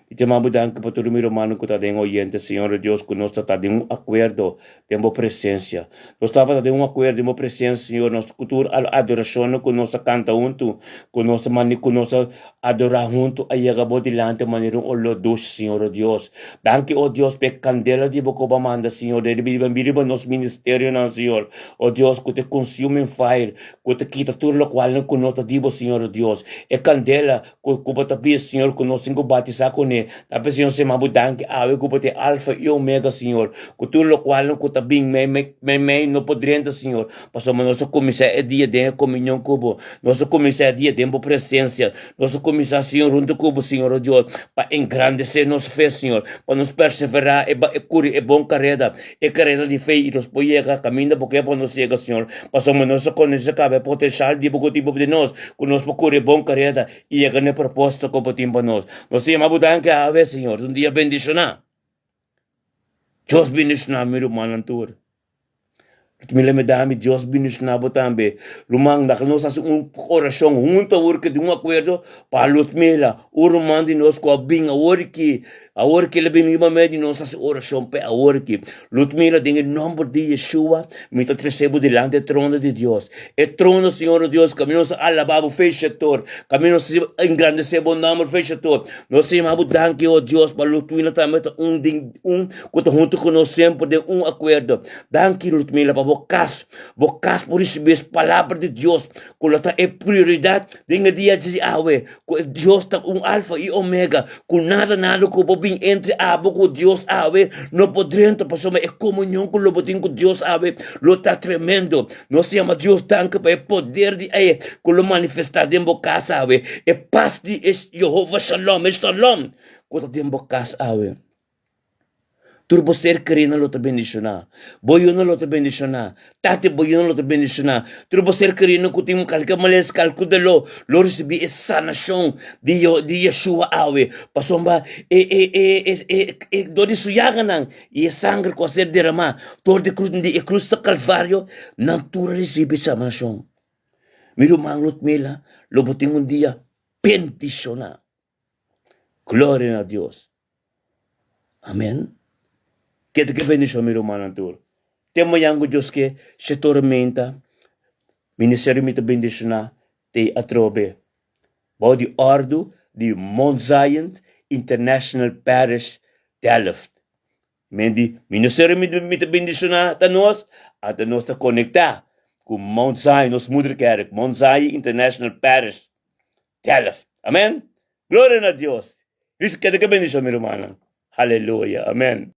Mi ta yama bo danki pa tur mi rumannan ku ta den oyente, Señor Dios, ku nos ta ta den un akuerdo den bo presensia. Nos tabata den un akuerdo den bo presensia, Señor, nos ku tur adorashonnan ku nos a kanta huntu, ku nos a manda ku nos a adorá huntu a yega bo dilanti manera un olor dushi, Señor o Dios. Danki, o Dios, pa e kandela di bo ku bo a manda, Señor, riba riba nos ministerionan, Señor, o Dios, ku ta e consuming fire, ku ta kita tur lokualnan ku no ta di bo, Señor o Dios. E kandela ku ku bo ta bisa, Señor, ku nos tin ku batisá. kuminsá kuné. Ta p'esei nos ta yama bo danki awe ku bo ta e Alfa i Omega, Señor, ku tur lokualnan ku ta bin meimei no por drenta, Señor, pasobra nos a kuminsá e dia den e komunion ku bo. Nos a kuminsá e dia den bo presensia. Nos a kuminsá, Señor, huntu ku bo, Señor, o Dios, pa engrandesé nos fe, Señor, pa nos perseverá e kuri e bon kareda, e kareda di fe, i nos por yega kaminda bo ke pa nos yega, Señor, pasobra nos a konosé kaba e potenshal di bo ku tin bo den nos, ku nos por kuri e bon kareda i yega na e propósito ku bo tin pa nos. Nos ta yama bo danki awe, Señor, un dia bendishoná. Dios bendishoná mi rumannan tur. Mi leme dami Dios bendiciona bo tambe. Ruman, laga nos haci un oracion hunto awor ki di un acuerdo pa Ludmila, un ruman di nos cu a bin awor ki, awor ki el a bin riba medio di nos haci oracion p'e awor ki. Ludmila, den e nomber di Yeshua, mi ta trece bo dilanti e trono di Dios. E trono, Señor o Dios, caminda nos a alaba bo fecha tur, caminda nos a engrandece bo nomber fecha tur. Nos ta yama bo danki, o Dios, pa Ludmila tambe ta un den un ku ta huntu ku nos semper den un akuerdo. Danki, Ludmila, pa bo kas. Bo kas por risibí es Palabra di Dios ku lo ta e prioridat den e dia di awe, ku e Dios ta un Alfa i Omega, ku nada nada ku bo bin entre abo ku Dios awe no por drenta, pasobra e komunion ku lo bo tin ku Dios awe lo ta tremendo. Nos ta yama Dios danki pa e poder di e ku lo manifestá den bo kas awe, e pas di e Jehová Shalom, e Shalom ku ta den bo kas awe. Tur bo ser kerinan lo ta bendishoná. Bo yunan lo ta bendishoná. Tata bo yunan lo ta bendishoná. Tur bo ser kerinan ku tin kalke malesa, kalke doló, lo risibí e sanashon di di Yeshua awe. Pasobra e e e e e e dor di su yaganan i e sanger ku a ser deramá dor di krus di e krus di Kalvario, nan tur a risibí sanashon. Mi ruman Ludmila, lo bo tin un dia bendishoná. Gloria na Dios. Amen. Keda ke bendishon mi rumannan tur. Te mañan ku Dios ke she tormenta, ministerio mi ta bendishoná te atrobe. Bou di òrdu di Mount Zion International Parish Delft. Men di ministerio mi mi ta bendishoná ta nos, ata nos ta konektá ku Mount Zion, nos moederkerk, Mount Zion International Parish Delft. Amen. Gloria na Dios. Keda ke bendishon mi rumannan. Haleluya. Amen.